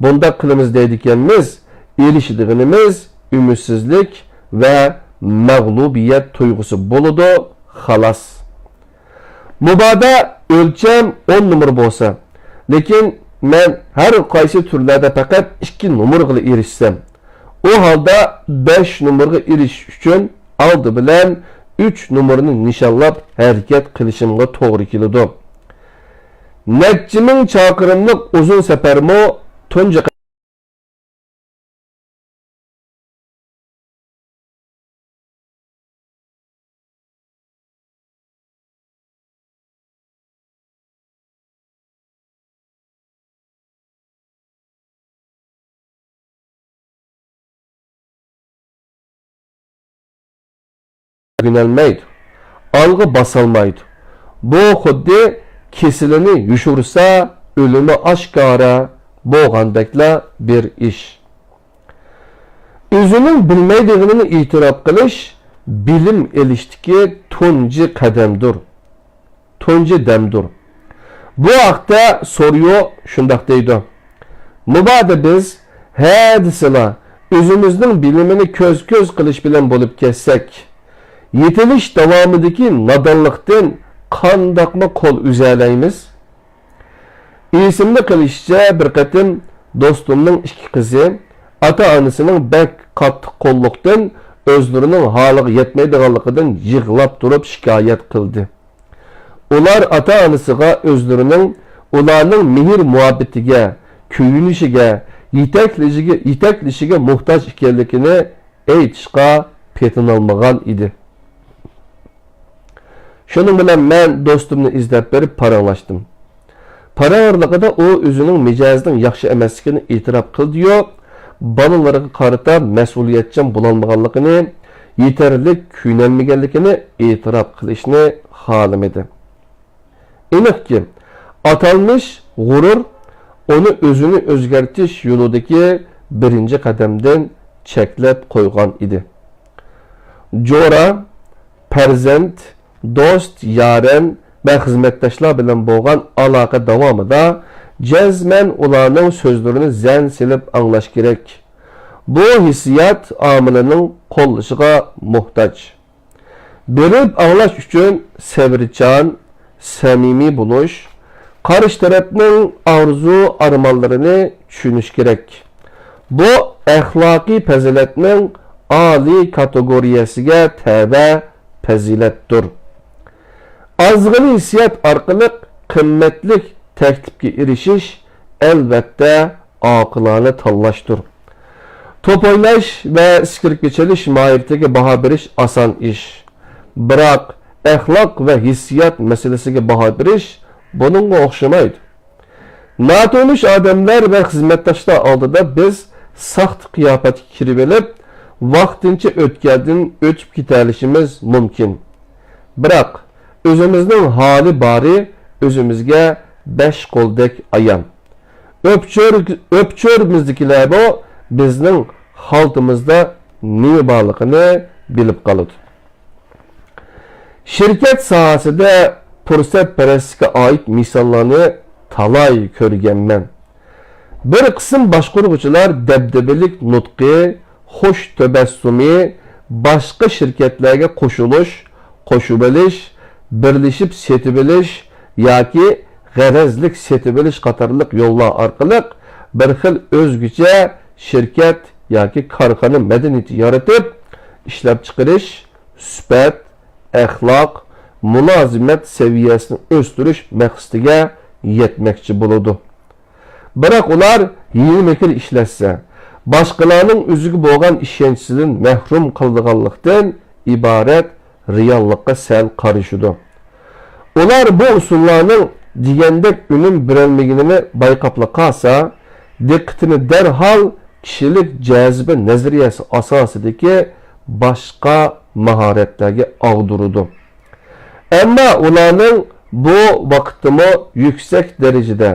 بۇنداق قىلىمىز دەيدىكەنمىز، ئېرىشىدىغىنىمىز ئۈمىدسىزلىك ۋە مەغلۇبىيەت تۇيغۇسى بولىدۇ، خالاس. مۇبادا ئۆلچەم ئون نومۇر بولسا، لېكىن مەن ھەر قايسى تۈرلەردە پەقەت ئىككى نومۇرغىلا ئېرىشسەم، ئۇ ھالدا بەش نومۇرغا ئېرىشىش ئۈچۈن ئالدى بىلەن ئۈچ نومۇرنى نىشانلاپ ھەرىكەت قىلىشىمغا توغرا كېلىدۇ. نەچچە مىڭ چاقىرىملىق ئۇزۇن سەپەرمۇ تۇنجى ئۆگىنەلمەيدۇ، ئالغا باسالمايدۇ. بۇ خۇددى كېسىلىنى يوشۇرسا، ئۆلۈمى ئاشكارا بولغاندەكلا بىر ئىش. ئۆزىنىڭ بىلمەيدىغىنىنى ئېتىراپ قىلىش بىلىم ئېلىشتىكى تۇنجى قەدەمدۇر. تۇنجى دەمدۇر. بۇ ھەقتە سوريو شۇنداق دەيدۇ: مۇبادا بىز ھە دېسىلا، ئۆزىمىزنىڭ بىلىمىنى كۆز-كۆز قىلىش بىلەن بولۇپ كەتسەك، يېتىلىش داۋامىدىكى نادانلىقتىن قانداقمۇ قول ئۈزەلەيمىز؟ ئېسىمدە قېلىشىچە، بىر قېتىم دوستۇمنىڭ ئىككى قىزى ئاتا-ئانىسىنىڭ بەك قاتتىق قوللۇقتىن، ئۆزلىرىنىڭ ھالىغا يەتمەيدىغانلىقىدىن يىغلاپ تۇرۇپ شىكايەت قىلدى. ئۇلار ئاتا-ئانىسىغا ئۆزلىرىنىڭ ئۇلارنىڭ مېھىر-مۇھەببىتىگە، كۆيۈنۈشىگە، يېتەكلىشىگە، يېتەكلىشىگە موھتاج ئىكەنلىكىنى ئېيتىشقا پېتىنالمىغان ئىدى. شۇنىڭ بىلەن مەن دوستۇمنى ئىزدەپ بېرىپ پاراڭلاشتىم. پاراڭ ئارىلىقىدا ئۇ ئۆزىنىڭ مىجەزىنىڭ ياخشى ئەمەسلىكىنى ئېتىراپ قىلدى-يۇ، بالىلىرىغا قارىتا مەسئۇلىيەتچان بولالمىغانلىقىنى، يېتەرلىك كۆيۈنەلمىگەنلىكىنى ئېتىراپ قىلىشنى خالىمىدى. ئېنىقكى، ئاتالمىش غۇرۇر ئۇنى ئۆزىنى ئۆزگەرتىش يولىدىكى بىرىنچى قەدەمدىن چەكلەپ قويغان ئىدى. جورا، پەرزەنت، دوست، يارەن ۋە خىزمەتداشلار بىلەن بولغان ئالاقە داۋامىدا جەزمەن ئۇلارنىڭ سۆزلىرىنى زەن سېلىپ ئاڭلاش كېرەك. بۇ ھېسسىيات ئامىلىنىڭ قوللىشىغا موھتاج. بېرىپ ئاڭلاش ئۈچۈن سەۋرچان، سەمىمىي بولۇش، قارشى تەرەپنىڭ ئارزۇ-ئارمانلىرىنى چۈشىنىش كېرەك. بۇ ئەخلاقىي پەزىلەتنىڭ ئالىي كاتېگورىيەسىگە تەۋە پەزىلەتتۇر. ئازغىنە ھېسسىيات ئارقىلىق قىممەتلىك تەكلىپكە ئېرىشىش، ئەلۋەتتە، ئاقىلانە تاللاشتۇر. توپ ئويناش ۋە ئىسكىرىپكە چېلىش ماھىرىيىتىگە باھا بېرىش ئاسان ئىش. بىراق، ئەخلاق ۋە ھېسسىيات مەسىلىسىگە باھا بېرىش بۇنىڭغا ئوخشىمايدۇ. ناتونۇش ئادەملەر ۋە خىزمەتداشلار ئالدىدا بىز ساختا قىياپەتكە كىرىۋېلىپ، ۋاقتىنچە ئۆتكەلدىن ئۆتۈپ كېتەلىشىمىز مۇمكىن. بىراق، ئۆزىمىزنىڭ ھالى-بارى ئۆزىمىزگە بەش قولدەك ئايان. ئۆپچۆر-، ئۆپچۆرىمىزدىكىلەرمۇ بىزنىڭ خالتىمىزدا نېمە بارلىقىنى بىلىپ قالىدۇ. شىركەت ساھەسىدە پۇرسەتپەرەسلىككە ئائىت مىساللارنى تالاي كۆرگەنمەن. بىر قىسىم باشقۇرغۇچىلار دەبدەبىلىك نۇتقى، خۇش تەبەسسۇمى، باشقا شىركەتلەرگە قوشۇلۇش، قوشۇۋېلىش، بىرلىشىپ سېتىۋېلىش ياكى غەرەزلىك سېتىۋېلىش قاتارلىق يوللار ئارقىلىق بىر خىل ئۆزگىچە شىركەت ياكى كارخانا مەدەنىيىتى يارىتىپ، ئىشلەپچىقىرىش، سۈپەت، ئەخلاق، مۇلازىمەت سەۋىيەسىنى ئۆستۈرۈش مەقسىتىگە يەتمەكچى بولىدۇ. بىراق ئۇلار ھىيلە-مىكىر ئىشلەتسە، باشقىلارنىڭ ئۆزىگە بولغان ئىشەنچىسىدىن مەھرۇم قىلىدىغانلىقتىن ئىبارەت رېئاللىققا سەل قارىشىدۇ. ئۇلار بۇ ئۇسۇللارنىڭ دېگەندەك ئۈنۈم بېرەلمىگىنىنى بايقاپلا قالسا، دىققىتىنى دەرھال كىشىلىك جاذىبە نەزەرىيەسى ئاساسىدىكى باشقا ماھارەتلەرگە ئاغدۇرىدۇ. ئەمما ئۇلارنىڭ بۇ ۋاقىتتىمۇ يۈكسەك دەرىجىدە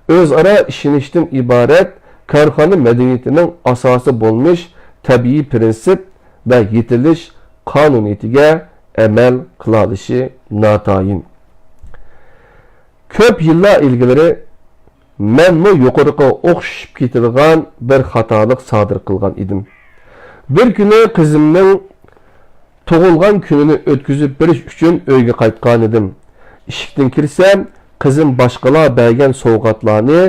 ئۆزئارا ئىشىنىشتىن ئىبارەت كارخانا مەدەنىيىتىنىڭ ئاساسى بولمىش تەبىئىي پىرىنسىپ ۋە يېتىلىش قانۇنىيىتىگە ئەمەل قىلالىشى ناتايىن. كۆپ يىللار ئىلگىرى مەنمۇ يۇقىرىقىغا ئوخشىشىپ كېتىدىغان بىر خاتالىق سادىر قىلغان ئىدىم. بىر كۈنى قىزىمنىڭ تۇغۇلغان كۈنىنى ئۆتكۈزۈپ بېرىش ئۈچۈن ئۆيگە قايتقانىدىم. ئىشىكتىن كىرسەم، قىزىم باشقىلار بەرگەن سوۋغاتلارنى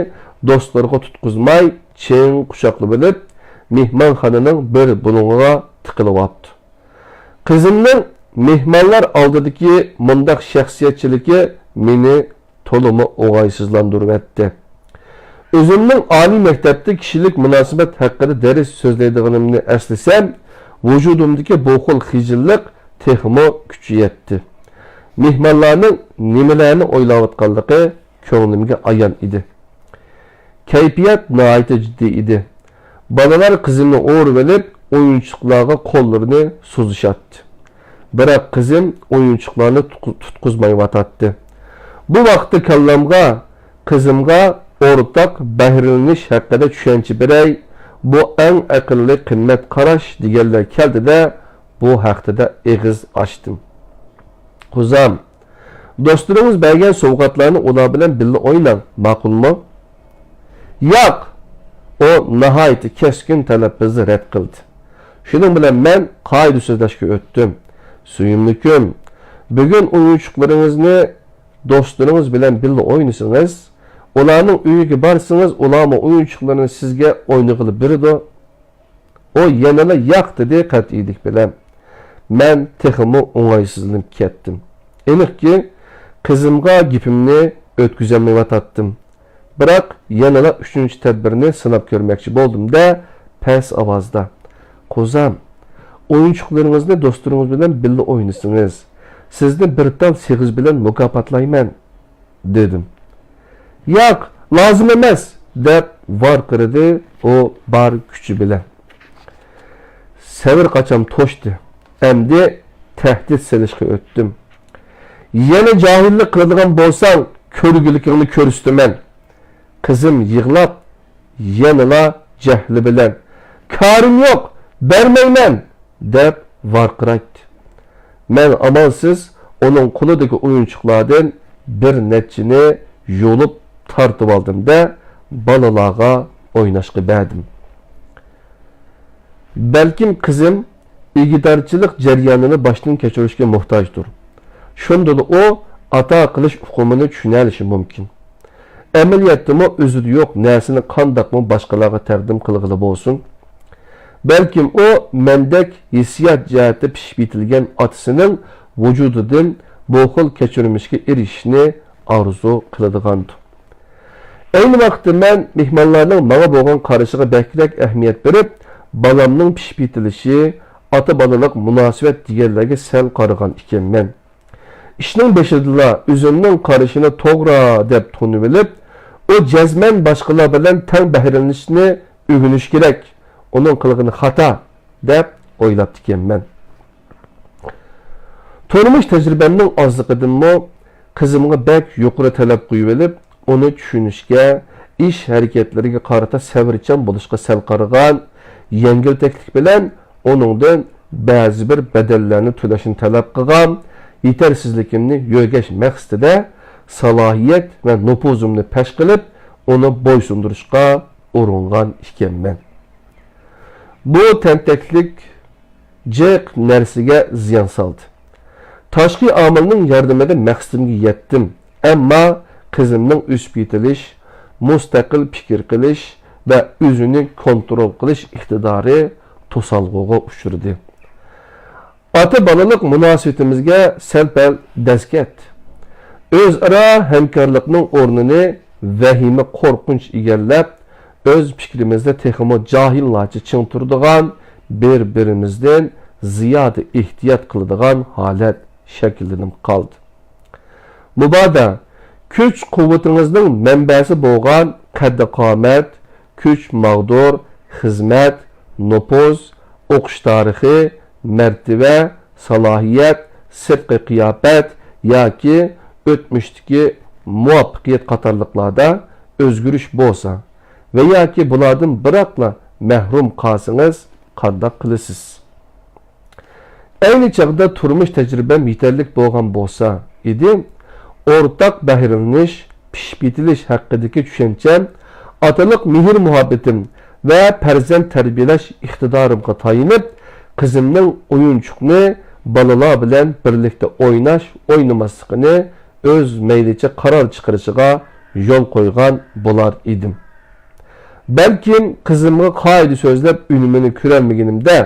دوستلىرىغا تۇتقۇزماي، چىڭ قۇچاقلىۋېلىپ، مېھمانخانىنىڭ بىر بۇلۇڭىغا تىقىلىۋاپتۇ. قىزىمنىڭ مېھمانلار ئالدىدىكى مۇنداق شەخسىيەتچىلىكى مېنى تولىمۇ ئوڭايسىزلاندۇرۇۋەتتى. ئۆزۈمنىڭ ئالىي مەكتەپتە كىشىلىك مۇناسىۋەت ھەققىدە دەرس سۆزلەيدىغىنىمنى ئەسلىسەم، ۋۇجۇدۇمدىكى بۇ خىل خىجىللىق تېخىمۇ كۈچىيەتتى. مېھمانلارنىڭ نېمىلەرنى ئويلاۋاتقانلىقى كۆڭلۈمگە ئايان ئىدى. كەيپىيات ناھايىتى جىددىي ئىدى. بالىلار قىزىمنى ئورىۋېلىپ، ئويۇنچۇقلارغا قوللىرىنى سوزۇشاتتى. بىراق قىزىم ئويۇنچۇقلارنى تۇتقۇ-، تۇتقۇزمايۋاتاتتى. بۇ ۋاقىتتا كاللامغا قىزىمغا ئورتاق بەھرىلىنىش ھەققىدە چۈشەنچە بېرەي، بۇ ئەڭ ئەقىللىق قىممەت قاراش دېگەنلەر كەلدى-دە، بۇ ھەقتە-دە ئېغىز ئاچتىم. قوزام، دوستلىرىڭىز بەرگەن سوۋغاتلارنى ئۇلار بىلەن بىللە ئويناڭ، ماقۇلمۇ؟ ياق! ئۇ ناھايىتى كەسكىن تەلەپپۇزدا رەت قىلدى. شۇنىڭ بىلەن مەن قائىدە سۆزلەشكە ئۆتتۈم. سۆيۈملۈكۈم، بۈگۈن ئويۇنچۇقلىرىڭىزنى دوستلىرىڭىز بىلەن بىللە ئوينىسىڭىز، ئۇلارنىڭ ئۆيىگە بارسىڭىز، ئۇلارمۇ ئويۇنچۇقلىرىنى سىزگە ئوينىغىلى بېرىدۇ. ئۇ يەنىلا ياق دېدى قەتئىيلىك بىلەن. مەن تېخىمۇ ئوڭايسىزلىنىپ كەتتىم. ئېنىقكى، قىزىمغا گېپىمنى ئۆتكۈزەلمەيۋاتاتتىم. بىراق يەنىلا ئۈچىنچى تەدبىرنى سىناپ كۆرمەكچى بولدۇم-دە، پەس ئاۋازدا، قوزام، ئويۇنچۇقلىرىڭىزنى دوستلىرىڭىز بىلەن بىللە ئوينىسىڭىز، سىزنى بىر تال سېغىز بىلەن مۇكاپاتلايمەن، دېدىم. ياق، لازىم ئەمەس، دەپ ۋارقىرىدى ئۇ بار كۈچى بىلەن. سەۋر قاچام توشتى. ئەمدى تەھدىت سېلىشقا ئۆتتۈم. يەنە جاھىللىق قىلىدىغان بولساڭ، كۆرگۈلۈكۈڭنى كۆرسىتىمەن. قىزىم يىغلاپ، يەنىلا جەھلى بىلەن، كارىم يوق، بەرمەيمەن، دەپ ۋارقىرايتتى. مەن ئامالسىز ئۇنىڭ قولىدىكى ئويۇنچۇقلاردىن بىر نەچچىنى يۇلۇپ تارتىۋالدىم-دە، بالىلارغا ئويناشقا بەردىم. بەلكىم قىزىم ئىگىدارچىلىق جەريانىنى باشتىن كەچۈرۈشكە موھتاجدۇر. شۇندىلا ئۇ ئاتا قىلىش ئۇقۇمىنى چۈشىنەلىشى مۇمكىن. ئەمەلىيەتتىمۇ ئۆزىدە يوق نەرسىنى قانداقمۇ باشقىلارغا تەقدىم قىلغىلى بولسۇن؟ بەلكىم ئۇ مەندەك ھېسسىيات جەھەتتە پىشىپ يېتىلگەن ئاتىسىنىڭ ۋۇجۇدىدىن بۇ خىل كەچۈرمىشكە ئېرىشىشنى ئارزۇ قىلىدىغاندۇ؟ ئەينى ۋاقىتتا مەن مېھمانلارنىڭ ماڭا بولغان قارىشىغا بەكرەك ئەھمىيەت بېرىپ، بالامنىڭ پىشىپ يېتىلىشى، ئاتا-بالىلىق مۇناسىۋەت دېگەنلەرگە سەل قارىغان ئىكەنمەن. ئىشنىڭ بېشىدىلا ئۆزۈمنىڭ قارىشىنى توغرا دەپ تونۇۋېلىپ، ئۇ جەزمەن باشقىلار بىلەن تەڭ بەھرىلىنىشنى ئۆگىنىشى كېرەك، ئۇنىڭ قىلغىنى خاتا، دەپ ئويلاپتىكەنمەن. تۇرمۇش تەجرىبەمنىڭ ئازلىقىدىنمۇ قىزىمغا بەك يۇقىرى تەلەپ قويۇۋېلىپ، ئۇنى چۈشىنىشكە، ئىش ھەرىكەتلىرىگە قارىتا سەۋرچان بولۇشقا سەل قارىغان، يەڭگىلتەكلىك بىلەن ئۇنىڭدىن بەزى بىر بەدەللەرنى تۆلەشنى تەلەپ قىلغان، يېتەرسىزلىكىمنى يۆگەش مەقسىتىدە سالاھىيەت ۋە نوپۇزۇمنى پەش قىلىپ، ئۇنى بويسۇندۇرۇشقا ئۇرۇنغان ئىكەنمەن. بۇ تەنتەكلىك جىق نەرسىگە زىيان سالدى. تاشقى ئامىلنىڭ ياردىمىدە مەقسىتىمگە يەتتىم، ئەمما قىزىمنىڭ ئۆسۈپ يېتىلىش، مۇستەقىل پىكىر قىلىش ۋە ئۆزىنى كونترول قىلىش ئىقتىدارى توسالغۇغا ئۇچرىدى. ئاتا-بالىلىق مۇناسىۋىتىمىزگە سەل-پەل دەز كەتتى. ئۆزئارا ھەمكارلىقنىڭ ئورنىنى ۋەھىمە، قورقۇنچ ئىگىلەپ، ئۆز پىكرىمىزدە تېخىمۇ جاھىللارچە چىڭ تۇرىدىغان، بىر-بىرىمىزدىن زىيادە ئېھتىيات قىلىدىغان ھالەت شەكىللىنىپ قالدى. مۇبادا كۈچ-قۇۋۋىتىڭىزنىڭ مەنبەسى بولغان قەددى-قامەت، كۈچ-ماغدۇر، خىزمەت، نوپۇز، ئوقۇش تارىخى، مەرتىۋە، سالاھىيەت، سىرتقى قىياپەت ياكى ئۆتمۈشتىكى مۇۋەپپەقىيەت قاتارلىقلاردا ئۆزگىرىش بولسا ۋە ياكى بۇلاردىن بىراقلا مەھرۇم قالسىڭىز قانداق قىلىسىز؟ ئەينى چاغدا تۇرمۇش تەجرىبەم يېتەرلىك بولغان بولسا ئىدى، ئورتاق بەھرىلىنىش، پىشىپ يېتىلىش ھەققىدىكى چۈشەنچەم، ئاتىلىق مېھىر-مۇھەببىتىم ۋە پەرزەنت تەربىيەلەش ئىقتىدارىمغا تايىنىپ، قىزىمنىڭ ئويۇنچۇقنى بالىلار بىلەن بىرلىكتە ئويناش، ئوينىماسلىقىنى ئۆز مەيلىچە قارار چىقىرىشىغا يول قويغان بولار ئىدىم. بەلكىم قىزىمغا قائىدە سۆزلەپ ئۈنۈمىنى كۆرەلمىگىنىمدە،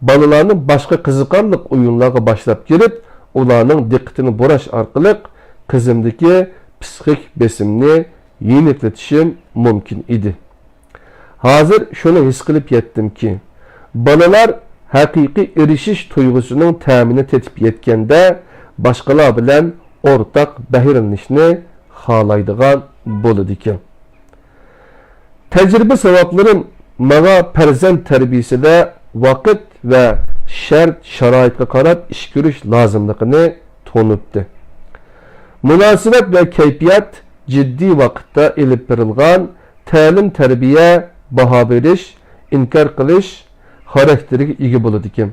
بالىلارنى باشقا قىزىقارلىق ئويۇنلارغا باشلاپ كىرىپ، ئۇلارنىڭ دىققىتىنى بۇراش ئارقىلىق قىزىمدىكى پسىخىك بېسىمنى يېنىكلىتىشىم مۇمكىن ئىدى. ھازىر شۇنى ھېس قىلىپ يەتتىمكى، بالىلار ھەقىقىي ئېرىشىش تۇيغۇسىنىڭ تەمىنى تېتىپ يەتكەندە، باشقىلار بىلەن ئورتاق بەھرىلىنىشنى خالايدىغان بولىدىكەن. تەجرىبە-ساۋاقلىرىم ماڭا پەرزەنت تەربىيىسىدە ۋاقىت ۋە شەرت-شارائىتقا قاراپ ئىش كۆرۈش لازىملىقىنى تونۇتتى. مۇناسىۋەت ۋە كەيپىيات جىددىي ۋاقىتتا ئېلىپ بېرىلغان تەلىم-تەربىيە، باھا بېرىش، ئىنكار قىلىش خاراكتېرىگە ئىگە بولىدىكەن.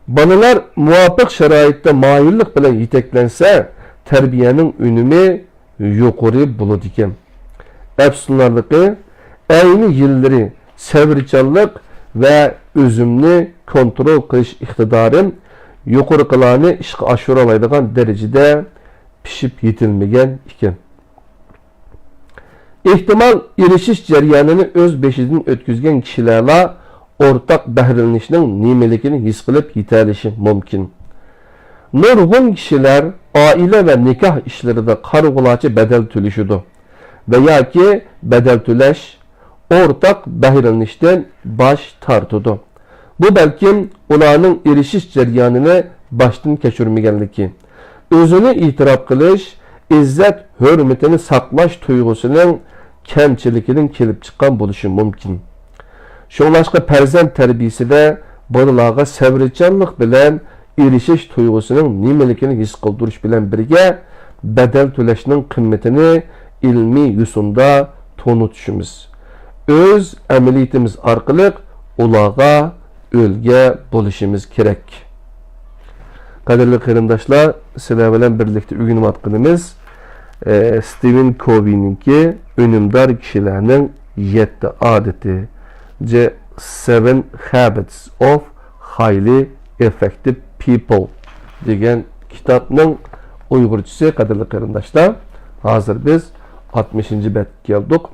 بالىلار مۇۋاپىق شارائىتتا ماھىرلىق بىلەن يېتەكلەنسە، تەربىيەنىڭ ئۈنۈمى يۇقىرى بولىدىكەن. ئەپسۇسلىنارلىقى، ئەينى يىللىرى سەۋرچانلىق ۋە ئۆزۈمنى كونترول قىلىش ئىقتىدارىم يۇقىرىقىلارنى ئىشقا ئاشۇرالايدىغان دەرىجىدە پىشىپ يېتىلمىگەن ئىكەن. ئېھتىمال، ئېرىشىش جەريانىنى ئۆز بېشىدىن ئۆتكۈزگەن كىشىلەرلا ئورتاق بەھرىلىنىشنىڭ نېمىلىكىنى ھېس قىلىپ يېتەلىشى مۇمكىن. نۇرغۇن كىشىلەر ئائىلە ۋە نىكاھ ئىشلىرىدا قارىغۇلارچە بەدەل تۆلىشىدۇ ۋە ياكى بەدەل تۆلەش، ئورتاق بەھرىلىنىشتىن باش تارتىدۇ. بۇ بەلكىم ئۇلارنىڭ ئېرىشىش جەريانىنى باشتىن كەچۈرمىگەنلىكى، ئۆزىنى ئېتىراپ قىلىش، ئىززەت-ھۆرمىتىنى ساقلاش تۇيغۇسىنىڭ كەمچىلىكىدىن كېلىپ چىققان بولۇشى مۇمكىن. شۇڭلاشقا پەرزەنت تەربىيىسىدە بالىلارغا سەۋرچانلىق بىلەن ئېرىشىش تۇيغۇسىنىڭ نېمىلىكىنى ھېس قىلدۇرۇش بىلەن بىرگە، بەدەل تۆلەشنىڭ قىممىتىنى ئىلمىي يوسۇندا تونۇتۇشىمىز، ئۆز ئەمەلىيىتىمىز ئارقىلىق ئۇلارغا ئۈلگە بولۇشىمىز كېرەك. قەدىرلىك قېرىنداشلار، سىلەر بىلەن بىرلىكتە ئۆگىنىۋاتقىنىمىز، ئە، ستىۋېن كوۋىنىڭكى ئۈنۈمدار كىشىلەرنىڭ يەتتە ئادىتى، The Seven Habits of Highly Effective People دېگەن كىتابنىڭ ئۇيغۇرچىسى، قەدىرلىك قېرىنداشلار. ھازىر بىز ئاتمىشىنچى بەتكە كەلدۇق.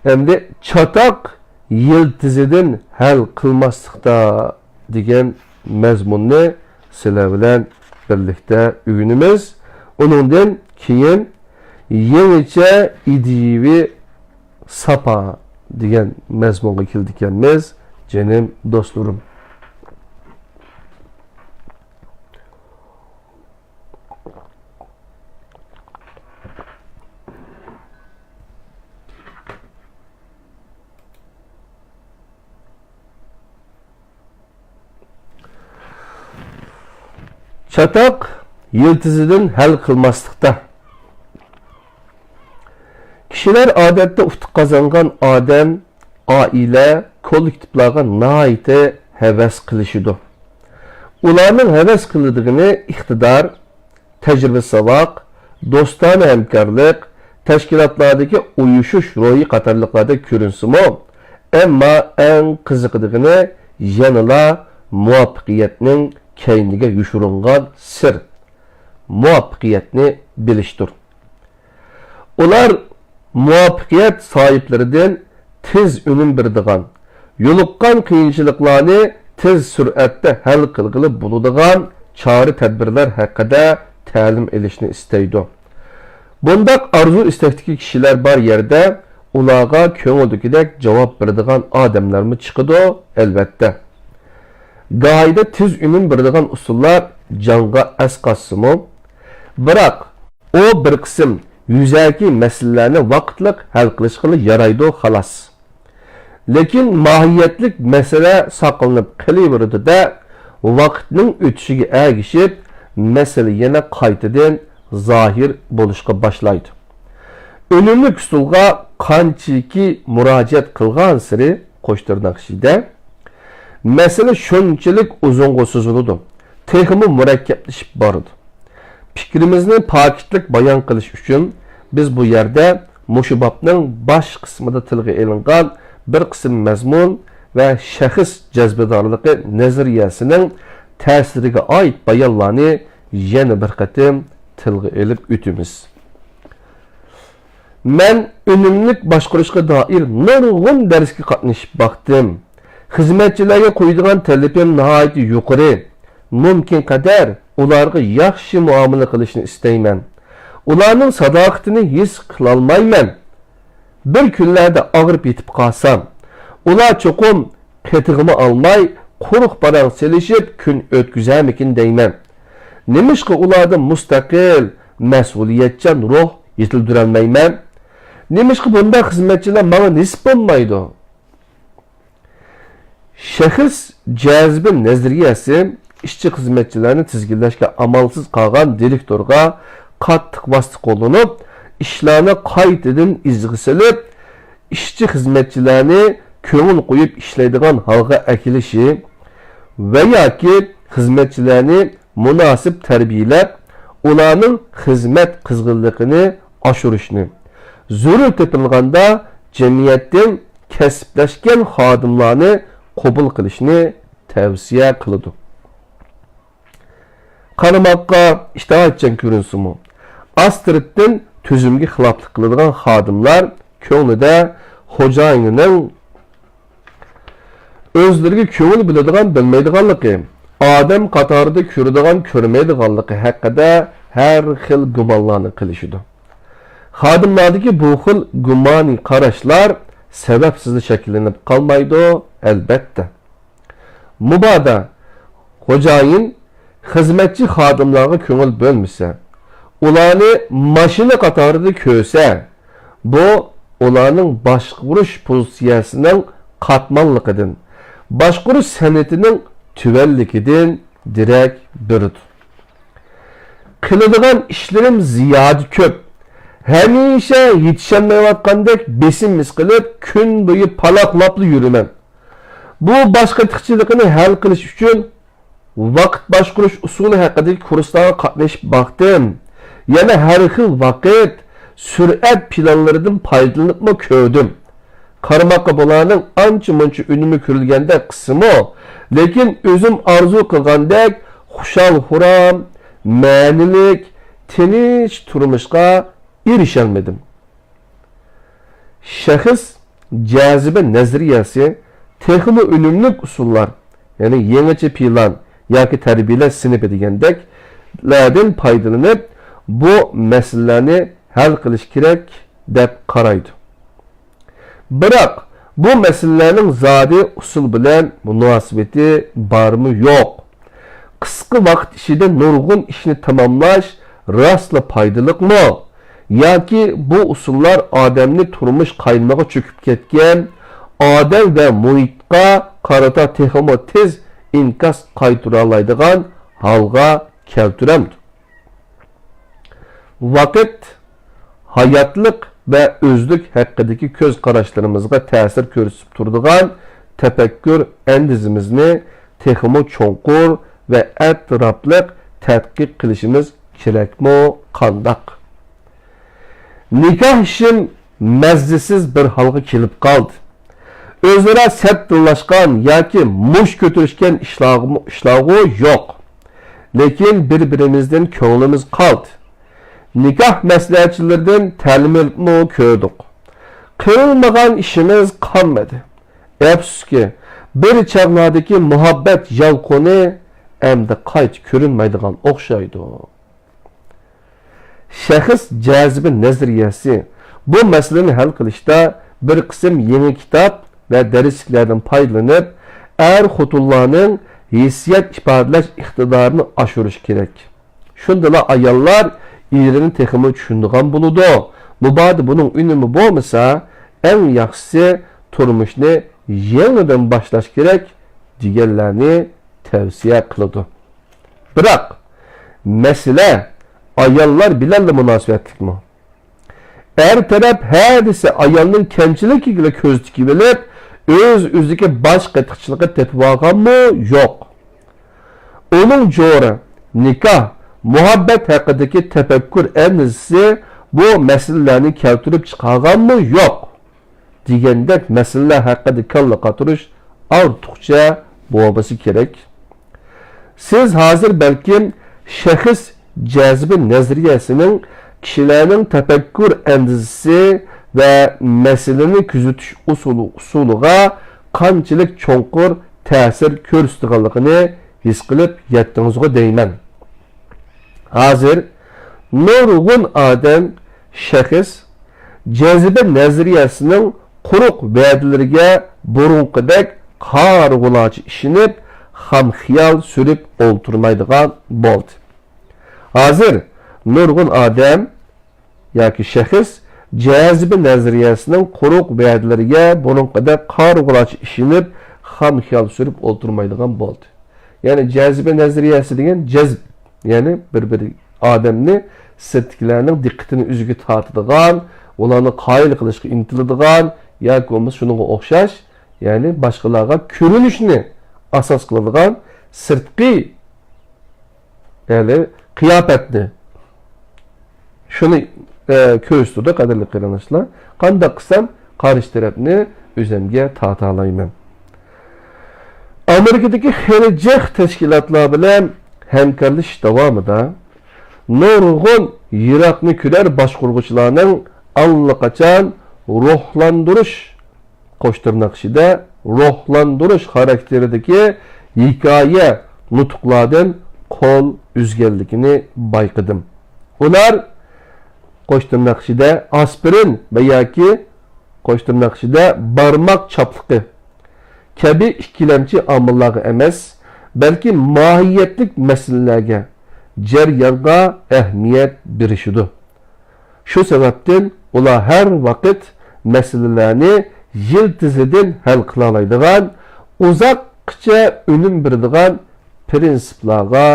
ئەمدى چاتاق يىلتىزىدىن ھەل قىلماسلىقتا دېگەن مەزمۇننى سىلەر بىلەن بىرلىكتە ئۆگىنىمىز. ئۇنىڭدىن كېيىن يېڭىچە ئىدىيىۋى ساپا دېگەن مەزمۇنغا كېلىدىكەنمىز، جېنىم دوستلىرىم. چاتاق يىلتىزىدىن ھەل قىلماسلىقتا. كىشىلەر ئادەتتە ئۇتۇق قازانغان ئادەم، ئائىلە، كوللېكتىپلارغا ناھايىتى ھەۋەس قىلىشىدۇ. ئۇلارنىڭ ھەۋەس قىلىدىغىنى ئىقتىدار، تەجرىبە-ساۋاق، دوستانە ھەمكارلىق، تەشكىلاتلاردىكى ئۇيۇشۇش روھى قاتارلىقلاردا كۆرۈنسىمۇ، ئەمما ئەڭ قىزىقىدىغىنى يەنىلا مۇۋەپپەقىيەتنىڭ كەينىگە يوشۇرۇنغان سىر، مۇۋەپپەقىيەتنى بىلىشتۇر. ئۇلار مۇۋەپپەقىيەت ساھىبلىرىدىن تېز ئۈنۈم بېرىدىغان، يولۇققان قىيىنچىلىقلارنى تېز سۈرئەتتە ھەل قىلغىلى بولىدىغان چارە-تەدبىرلەر ھەققىدە تەلىم ئېلىشنى ئىستەيدۇ. بۇنداق ئارزۇ-ئىستەكتىكى كىشىلەر بار يەردە ئۇلارغا كۆڭۈلدىكىدەك جاۋاب بېرىدىغان ئادەملەرمۇ چىقىدۇ، ئەلۋەتتە. گاھىدا تېز ئۈنۈم بېرىدىغان ئۇسۇللار جانغا ئەسقاتسىمۇ، بىراق ئۇ بىر قىسىم يۈزەكى مەسىلىلەرنى ۋاقىتلىق ھەل قىلىشقىلا يارايدۇ، خالاس. لېكىن ماھىيەتلىك مەسىلە ساقلىنىپ قېلىۋېرىدۇ-دە، ۋاقىتنىڭ ئۆتۈشىگە ئەگىشىپ، مەسىلە يەنە قايتىدىن زاھىر بولۇشقا باشلايدۇ. ئۈنۈملۈك ئۇسۇلغا قانچىكى مۇراجىئەت قىلغانسېرى، قوش تىرناق ئىچىدە، مەسىلە شۇنچىلىك ئۇزۇنغا سوزۇلىدۇ، تېخىمۇ مۇرەككەپلىشىپ بارىدۇ. پىكرىمىزنى پاكىتلىق بايان قىلىش ئۈچۈن، بىز بۇ يەردە مۇشۇ بابنىڭ باش قىسمىدا تىلغا ئېلىنغان بىر قىسىم مەزمۇن ۋە شەخس جەزبىدارلىقى نەزەرىيەسىنىڭ تەسىرىگە ئائىت بايانلارنى يەنە بىر قېتىم تىلغا ئېلىپ ئۆتىمىز. مەن ئۈنۈملۈك باشقۇرۇشقا دائىر نۇرغۇن دەرسكە قاتنىشىپ باقتىم. خىزمەتچىلەرگە قويىدىغان تەلىپىم ناھايىتى يۇقىرى. مۇمكىن قەدەر ئۇلارغا ياخشى مۇئامىلە قىلىشنى ئىستەيمەن. ئۇلارنىڭ ساداقىتىنى ھېس قىلالمايمەن. بىر كۈنلەردە ئاغرىپ يېتىپ قالسام، ئۇلار چوقۇم قېتىغىمۇ ئالماي، قۇرۇق پاراڭ سېلىشىپ كۈن ئۆتكۈزەرمىكىن دەيمەن. نېمىشقا ئۇلاردا مۇستەقىل، مەسئۇلىيەتچان روھ يېتىلدۈرەلمەيمەن؟ نېمىشقا بۇنداق خىزمەتچىلەر ماڭا نېسىپ بولمايدۇ؟ شەخس جەزبى نەزەرىيەسى ئىشچى-خىزمەتچىلەرنى تىزگىنلەشكە ئامالسىز قالغان دىرېكتورغا قاتتىق ۋاسىتە قوللىنىپ، ئىشلارنى قايتىدىن ئىزغا سېلىپ، ئىشچى-خىزمەتچىلەرنى كۆڭۈل قويۇپ ئىشلەيدىغان ھالغا ئەكېلىشى ۋە ياكى خىزمەتچىلەرنى مۇناسىپ تەربىيەلەپ، ئۇلارنىڭ خىزمەت قىزغىنلىقىنى ئاشۇرۇشنى، زۆرۈر تېپىلغاندا جەمئىيەتتىن كەسىپلەشكەن خادىملارنى قوبۇل قىلىشنى تەۋسىيە قىلىدۇ. قارىماققا ئىتائەتچان كۆرۈنسىمۇ، ئاستىرتتىن تۈزۈمگە خىلاپلىق قىلىدىغان خادىملار كۆڭلىدە خوجايىنىنىڭ ئۆزلىرىگە كۆڭۈل بۆلىدىغان، بۆلمەيدىغانلىقى، ئادەم قاتارىدا كۆرىدىغان، كۆرمەيدىغانلىقى ھەققىدە ھەر خىل گۇمانلارنى قىلىشىدۇ. خادىملاردىكى بۇ خىل گۇمانىي قاراشلار سەۋەبسىزلا شەكىللىنىپ قالمايدۇ، ئەلبەتتە. مۇبادا خوجايىن خىزمەتچى خادىملارغا كۆڭۈل بۆلمىسە، ئۇلارنى ماشىنا قاتارىدا كۆرسە، بۇ ئۇلارنىڭ باشقۇرۇش پوزىتسىيەسىنىڭ قاتماللىقىدىن، باشقۇرۇش سەنئىتىنىڭ تۆۋەنلىكىدىن دېرەك بېرىدۇ. قىلىدىغان ئىشلىرىم زىيادە كۆپ. ھەمىشە يېتىشەلمەيۋاتقاندەك بېسىم ھېس قىلىپ، كۈن بويى پالاقلاپلا يۈرىمەن. بۇ باش قېتىقچىلىقىنى ھەل قىلىش ئۈچۈن ۋاقىت باشقۇرۇش ئۇسۇلى ھەققىدىكى كۇرسلارغا قاتنىشىپ باقتىم. يەنە ھەر خىل ۋاقىت، سۈرئەت پىلانلىرىدىن پايدىلىنىپمۇ كۆردۈم. قارىماققا بۇلارنىڭ ئانچە-مۇنچە ئۈنۈمى كۆرۈلگەندەك قىلسىمۇ، لېكىن ئۆزۈم ئارزۇ قىلغاندەك خۇشال-خۇرام، مەنىلىك، تىنچ تۇرمۇشقا ئېرىشەلمىدىم. شەخس جەزبە نەزەرىيەسى تېخىمۇ ئۈنۈملۈك ئۇسۇللار، يەنى يېڭىچە پىلان ياكى تەربىيەلەش سىنىپى دېگەندەكلەردىن پايدىلىنىپ، بۇ مەسىلىلەرنى ھەل قىلىش كېرەك، دەپ قارايدۇ. بىراق، بۇ مەسىلىلەرنىڭ زادى ئۇسۇل بىلەن مۇناسىۋىتى بارمۇ يوق؟ قىسقا ۋاقىت ئىچىدە نۇرغۇن ئىشنى تاماملاش راستلا پايدىلىقمۇ؟ ياكى بۇ ئۇسۇللار ئادەمنى تۇرمۇش قاينىمىغا چۆكۈپ كەتكەن ئادەم ۋە مۇھىتقا قارىتا تېخىمۇ تېز ئىنكاس قايتۇرالايدىغان ھالغا كەلتۈرەمدۇ؟ ۋاقىت، ھاياتلىق ۋە ئۆزلۈك ھەققىدىكى كۆز قاراشلىرىمىزغا تەسىر كۆرسىتىپ تۇرىدىغان تەپەككۇر ئەندىزىمىزنى تېخىمۇ چوڭقۇر ۋە ئەتراپلىق تەتقىق قىلىشىمىز كېرەكمۇ قانداق؟ نىكاھ ئىشىم مەززىسىز بىر ھالغا كېلىپ قالدى. ئۆزئارا سەت تىللاشقان ياكى مۇش كۆتۈرۈشكەن ئىشلارغۇ، ئىشلارغۇ يوق. لېكىن بىر-بىرىمىزدىن كۆڭلىمىز قالدى. نىكاھ مەسلىھەتچىلىرىدىن تەلىم ئېلىپمۇ كۆردۇق. قىلمىغان ئىشىمىز قالمىدى. ئەپسۇسكى، بىر چاغلاردىكى مۇھەببەت يالقۇنى ئەمدى قايتا كۆرۈنمەيدىغان ئوخشايدۇ. شەخس جەزبى نەزەرىيەسى بۇ مەسىلىنى ھەل قىلىشتا بىر قىسىم يېڭى كىتاب ۋە دەرسلىكلەردىن پايدىلىنىپ، ئەر-خوتۇنلارنىڭ ھېسسىيات ئىپادىلەش ئىقتىدارىنى ئاشۇرۇش كېرەك. شۇندىلا ئاياللار ئېرىنى تېخىمۇ چۈشىنىدىغان بولىدۇ. مۇبادا بۇنىڭ ئۈنۈمى بولمىسا، ئەڭ ياخشىسى تۇرمۇشنى يېڭىدىن باشلاش كېرەك، دېگەنلەرنى تەۋسىيە قىلىدۇ. بىراق، مەسىلە ئاياللار بىلەنلا مۇناسىۋەتلىكمۇ؟ ئەر تەرەپ ھە دېسە، ئايالنىڭ كەمچىلىكىگىلا كۆز تىكىۋېلىپ، ئۆز-ئۆزىگە باش قېتىقچىلىقى تېپىۋالغانمۇ يوق. ئۇنىڭ جورى، نىكاھ، مۇھەببەت ھەققىدىكى تەپەككۇر ئەندىزىسى بۇ مەسىلىلەرنى كەلتۈرۈپ چىقارغانمۇ يوق؟ دېگەندەك مەسىلىلەر ھەققىدە كاللا قاتۇرۇش ئارتۇقچە بولمىسا كېرەك. سىز ھازىر بەلكىم شەخس جەزبى نەزەرىيەسىنىڭ كىشىلەرنىڭ تەپەككۇر ئەندىزىسى ۋە مەسىلىنى كۆزىتىش ئۇسۇلى، ئۇسۇلىغا قانچىلىك چوڭقۇر تەسىر كۆرسىتىدىغانلىقىنى ھېس قىلىپ يەتتىڭىزغۇ دەيمەن. ھازىر نۇرغۇن ئادەم شەخس جەزبە نەزەرىيەسىنىڭ قۇرۇق ۋەدىلىرىگە بۇرۇنقىدەك قارىغۇلارچە ئىشىنىپ، خام خىيال سۈرۈپ ئولتۇرمايدىغان بولدى. ھازىر نۇرغۇن ئادەم ياكى شەخس جەزبە نەزەرىيەسىنىڭ قۇرۇق ۋەدىلىرىگە بۇرۇنقىدەك قارىغۇلارچە ئىشىنىپ، خام خىيال سۈرۈپ ئولتۇرمايدىغان بولدى. يەنى جەزبە نەزەرىيەسى دېگەن جەزب، يەنى بىر-بىر ئادەمنى سىرتتىكىلەرنىڭ دىققىتىنى ئۆزىگە تارتىدىغان، ئۇلارنى قايىل قىلىشقا ئىنتىلىدىغان ياكى بولمىسا شۇنىڭغا ئوخشاش، يەنى باشقىلارغا كۆرۈنۈشنى ئاساس قىلىدىغان سىرتقى يەنى قىياپەتنى شۇنى، ئە، كۆرسىتىدۇ، قەدىرلىك قېرىنداشلار. قانداق قىلسام قارشى تەرەپنى ئۆزۈمگە تارتالايمەن. ئامېرىكىدىكى خېلى جىق تەشكىلاتلار بىلەن ھەمكارلىشىش داۋامىدا نۇرغۇن يىراقنى كۆرەر باشقۇرغۇچىلارنىڭ ئاللىقاچان روھلاندۇرۇش قوش تىرناق ئىچىدە روھلاندۇرۇش خاراكتېرىدىكى ھېكايە نۇتۇقلاردىن قول ئۈزگەنلىكىنى بايقىدىم. ئۇلار قوش تىرناق ئىچىدە ئاسپىرىن ۋە ياكى قوش تىرناق ئىچىدە بارماق چاپلىقى كەبى ئىككىلەمچى ئامىللارغا ئەمەس، بەلكى ماھىيەتلىك مەسىلىلەرگە، جەريانغا ئەھمىيەت بېرىشىدۇ. شۇ سەۋەبتىن ئۇلار ھەر ۋاقىت مەسىلىلەرنى يىلتىزىدىن ھەل قىلالايدىغان، ئۇزاققىچە ئۈنۈم بېرىدىغان پىرىنسىپلارغا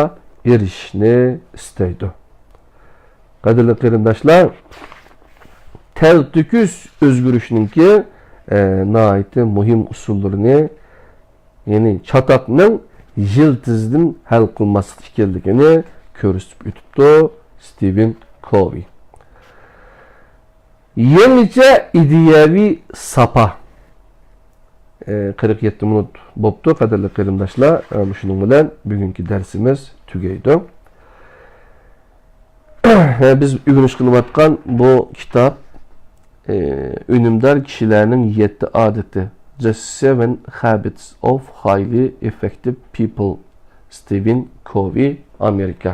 ئېرىشىشنى ئىستەيدۇ. قەدىرلىك قېرىنداشلار، تەلتۆكۈس ئۆزگىرىشنىڭكى، ئە، ناھايىتى مۇھىم ئۇسۇللىرىنى يەنى چاتاقنىڭ يىلتىزىدىن ھەل قىلماسلىق ئىكەنلىكىنى كۆرسىتىپ ئۆتۈپتۇ ستىۋېن كوۋېي. يېڭىچە ئىدىيەۋى ساپا. ئە، قىرىق يەتتە مىنۇت بوپتۇ، قەدىرلىك قېرىنداشلار. ئە، مۇشۇنىڭ بىلەن بۈگۈنكى دەرسىمىز تۈگەيدۇ. بىز ئۆگىنىش قىلىۋاتقان بۇ كىتاب، ئى، ئۈنۈمدار كىشىلەرنىڭ يەتتە ئادىتى، The Seven Habits of Highly Effective People، ستىۋېن كوۋېي، ئامېرىكا.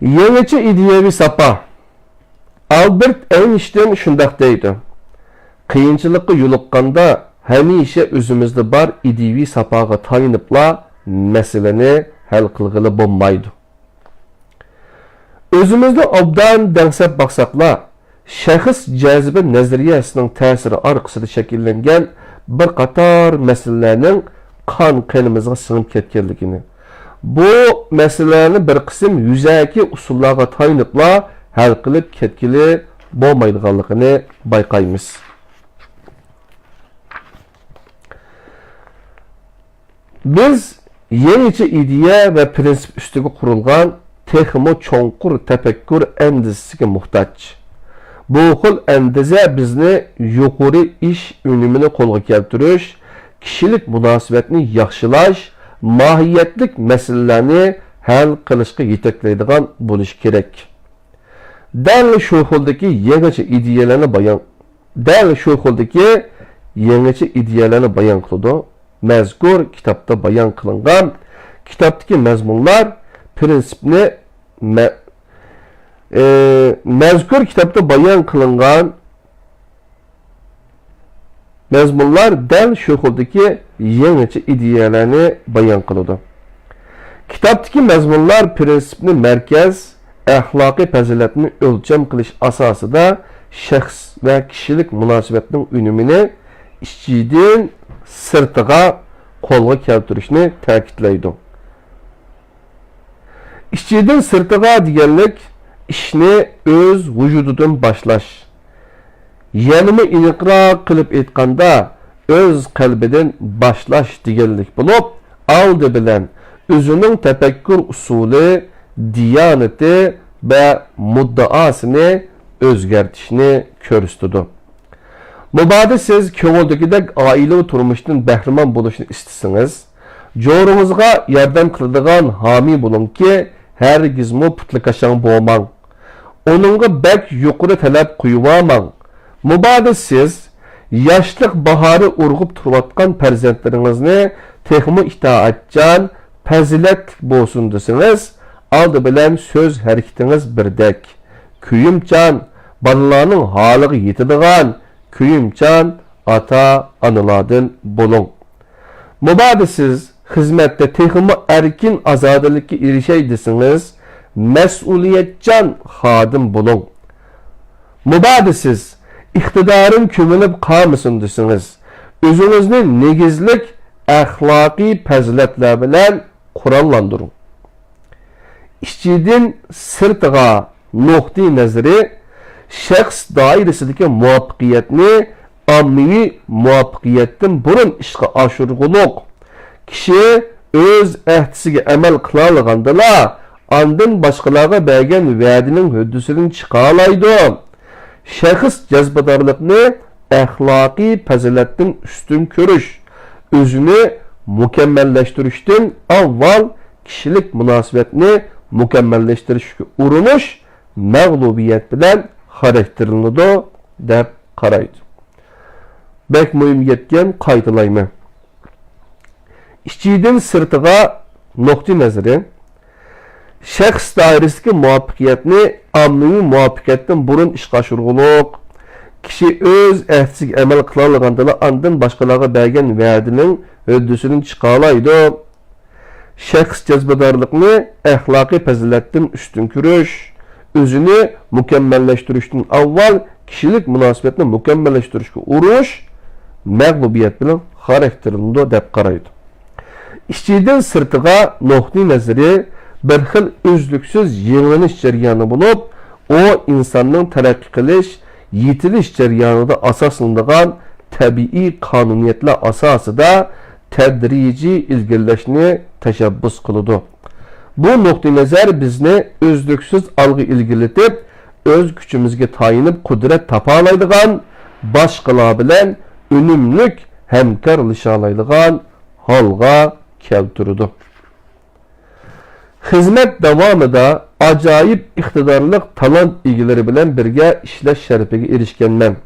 يېڭىچە ئىدىيەۋى ساپا. ئالبېرت ئەينشتىن شۇنداق دەيدۇ: قىيىنچىلىققا يولۇققاندا، ھەمىشە ئۆزىمىزدە بار ئىدىيەۋى ساپاغا تايىنىپلا مەسىلىنى ھەل قىلغىلى بولمايدۇ. ئۆزىمىزنى ئوبدان دەڭسەپ باقساقلا، شەخس جاذىبە نەزەرىيەسىنىڭ تەسىرى ئارقىسىدا شەكىللەنگەن بىر قاتار مەسىلىلەرنىڭ قان قېنىمىزغا سىڭىپ كەتكەنلىكىنى، بۇ مەسىلىلەرنى بىر قىسىم يۈزەكى ئۇسۇللارغا تايىنىپلا ھەل قىلىپ كەتكىلى بولمايدىغانلىقىنى بايقايمىز. بىز يېڭىچە ئىدىيە ۋە پىرىنسىپ ئۈستىگە قۇرۇلغان تېخىمۇ چوڭقۇر تەپەككۇر ئەندىزىسىگە موھتاج. بۇ خىل ئەندىزە بىزنى يۇقىرى ئىش ئۈنۈمىنى قولغا كەلتۈرۈش، كىشىلىك مۇناسىۋەتنى ياخشىلاش، ماھىيەتلىك مەسىلىلەرنى ھەل قىلىشقا يېتەكلەيدىغان بولۇشى كېرەك. دەل شۇ خىلدىكى يېڭىچە ئىدىيەلەرنى بايان دەل شۇ خىلدىكى يېڭىچە ئىدىيەلەرنى بايان قىلىدۇ. مەزكۇر كىتابتا بايان قىلىنغان، كىتابتىكى مەزمۇنلار پىرىنسىپنى مە-، ئى، مەزكۇر كىتابتا بايان قىلىنغان مەزمۇنلار دەل شۇ خىلدىكى يېڭىچە ئىدىيەلەرنى بايان قىلىدۇ. كىتابتىكى مەزمۇنلار پىرىنسىپنى مەركەز، ئەخلاقىي پەزىلەتنى ئۆلچەم قىلىش ئاساسىدا شەخس ۋە كىشىلىك مۇناسىۋەتنىڭ ئۈنۈمىنى ئىچىدىن سىرتىغا قولغا كەلتۈرۈشنى تەكىتلەيدۇ. ئىچىدىن سىرتىغا دېگەنلىك ئىشنى ئۆز ۋۇجۇدىدىن باشلاش. يەنىمۇ ئېنىقراق قىلىپ ئېيتقاندا، ئۆز قەلبىدىن باشلاش دېگەنلىك بولۇپ، ئالدى بىلەن ئۆزىنىڭ تەپەككۇر ئۇسۇلى، دىيانىتى ۋە مۇددىئاسىنى ئۆزگەرتىشنى كۆرسىتىدۇ. مۇبادا سىز كۆڭۈلدىكىدەك ئائىلىۋى تۇرمۇشتىن بەھرىمەن بولۇشنى ئىستىسىڭىز، جورىڭىزغا ياردەم قىلىدىغان ھامىي بولۇڭكى، ھەرگىزمۇ پۇتلىكاشاڭ بولماڭ. ئۇنىڭغا بەك يۇقىرى تەلەپ قويۇۋالماڭ. مۇبادا سىز ياشلىق باھارى ئۇرغۇپ تۇرۇۋاتقان پەرزەنتلىرىڭىزنى تېخىمۇ ئىتائەتچان، پەزىلەتلىك بولسۇن دېسىڭىز، ئالدى بىلەن سۆز ھەرىكىتىڭىز بىردەك، كۆيۈمچان، بالىلارنىڭ ھالىغا يېتىدىغان، كۆيۈمچان ئاتا-ئانىلاردىن بولۇڭ. مۇبادا سىز خىزمەتتە تېخىمۇ ئەركىن-ئازادىلىككە ئېرىشەي دېسىڭىز، مەسئۇلىيەتچان خادىم بولۇڭ. مۇبادا سىز ئىقتىدارىم كۆمۈلۈپ قالمىسۇن دېسىڭىز، ئۆزىڭىزنى نېگىزلىك ئەخلاقىي پەزىلەتلەر بىلەن قوراللاندۇرۇڭ. ئىچىدىن سىرتىغا نۇقتىئى نەزىرى، شەخس دائىرىسىدىكى مۇۋەپپەقىيەتنى ئاممىۋى مۇۋەپپەقىيەتتىن بۇرۇن ئىشقا ئاشۇرغۇلۇق. كىشى ئۆز ئەھدىسىگە ئەمەل قىلالىغاندىلا، ئاندىن باشقىلارغا بەرگەن ۋەدىنىڭ ھۆددىسىدىن چىقالايدۇ. شەخس جەزبىدارلىقنى ئەخلاقىي پەزىلەتتىن ئۈستۈن كۆرۈش، ئۆزىنى مۇكەممەللەشتۈرۈشتىن ئاۋۋال كىشىلىك مۇناسىۋەتنى مۇكەممەللەشتۈرۈشكە ئۇرۇنۇش مەغلۇبىيەت بىلەن خاراكتېرلىنىدۇ، دەپ قارايدۇ. بەك مۇھىم گەپكەن، قايتىلايمەن. ئىچىدىن سىرتىغا نۇقتىئى نەزىرى، شەخس دائىرىسىدىكى مۇۋەپپەقىيەتنى ئاممىۋى مۇۋەپپەقىيەتتىن بۇرۇن ئىشقا ئاشۇرغۇلۇق. كىشى ئۆز ئەھدىسىگە ئەمەل قىلالىغاندىلا، ئاندىن باشقىلارغا بەرگەن ۋەدىنىڭ ھۆددىسىدىن چىقالايدۇ. شەخس جەزبىدارلىقنى ئەخلاقىي پەزىلەتتىن ئۈستۈن كۆرۈش، ئۆزىنى مۇكەممەللەشتۈرۈشتىن ئاۋۋال كىشىلىك مۇناسىۋەتنى مۇكەممەللەشتۈرۈشكە ئۇرۇنۇش مەغلۇبىيەت بىلەن خاراكتېرلىنىدۇ، دەپ قارايدۇ. ئىچىدىن سىرتىغا نۇقتىئى نەزىرى بىر خىل ئۈزلۈكسىز يېڭىلىنىش جەريانى بولۇپ، ئۇ ئىنساننىڭ تەرەققىي قىلىش، يېتىلىش جەريانىدا ئاساسلىنىدىغان تەبىئىي قانۇنىيەتلەر ئاساسىدا تەدرىجىي ئىلگىرىلەشنى تەشەببۇس قىلىدۇ. بۇ نۇقتىئى نەزەر بىزنى ئۈزلۈكسىز ئالغا ئىلگىرىلىتىپ، ئۆز كۈچىمىزگە تايىنىپ قۇدرەت تاپالايدىغان، باشقىلار بىلەن ئۈنۈملۈك ھەمكارلىشالايدىغان ھالغا كەلتۈرىدۇ. خىزمەت داۋامىدا ئاجايىپ ئىقتىدارلىق تالانت ئىگىلىرى بىلەن بىرگە ئىشلەش شەرىپىگە ئېرىشكەنمەن.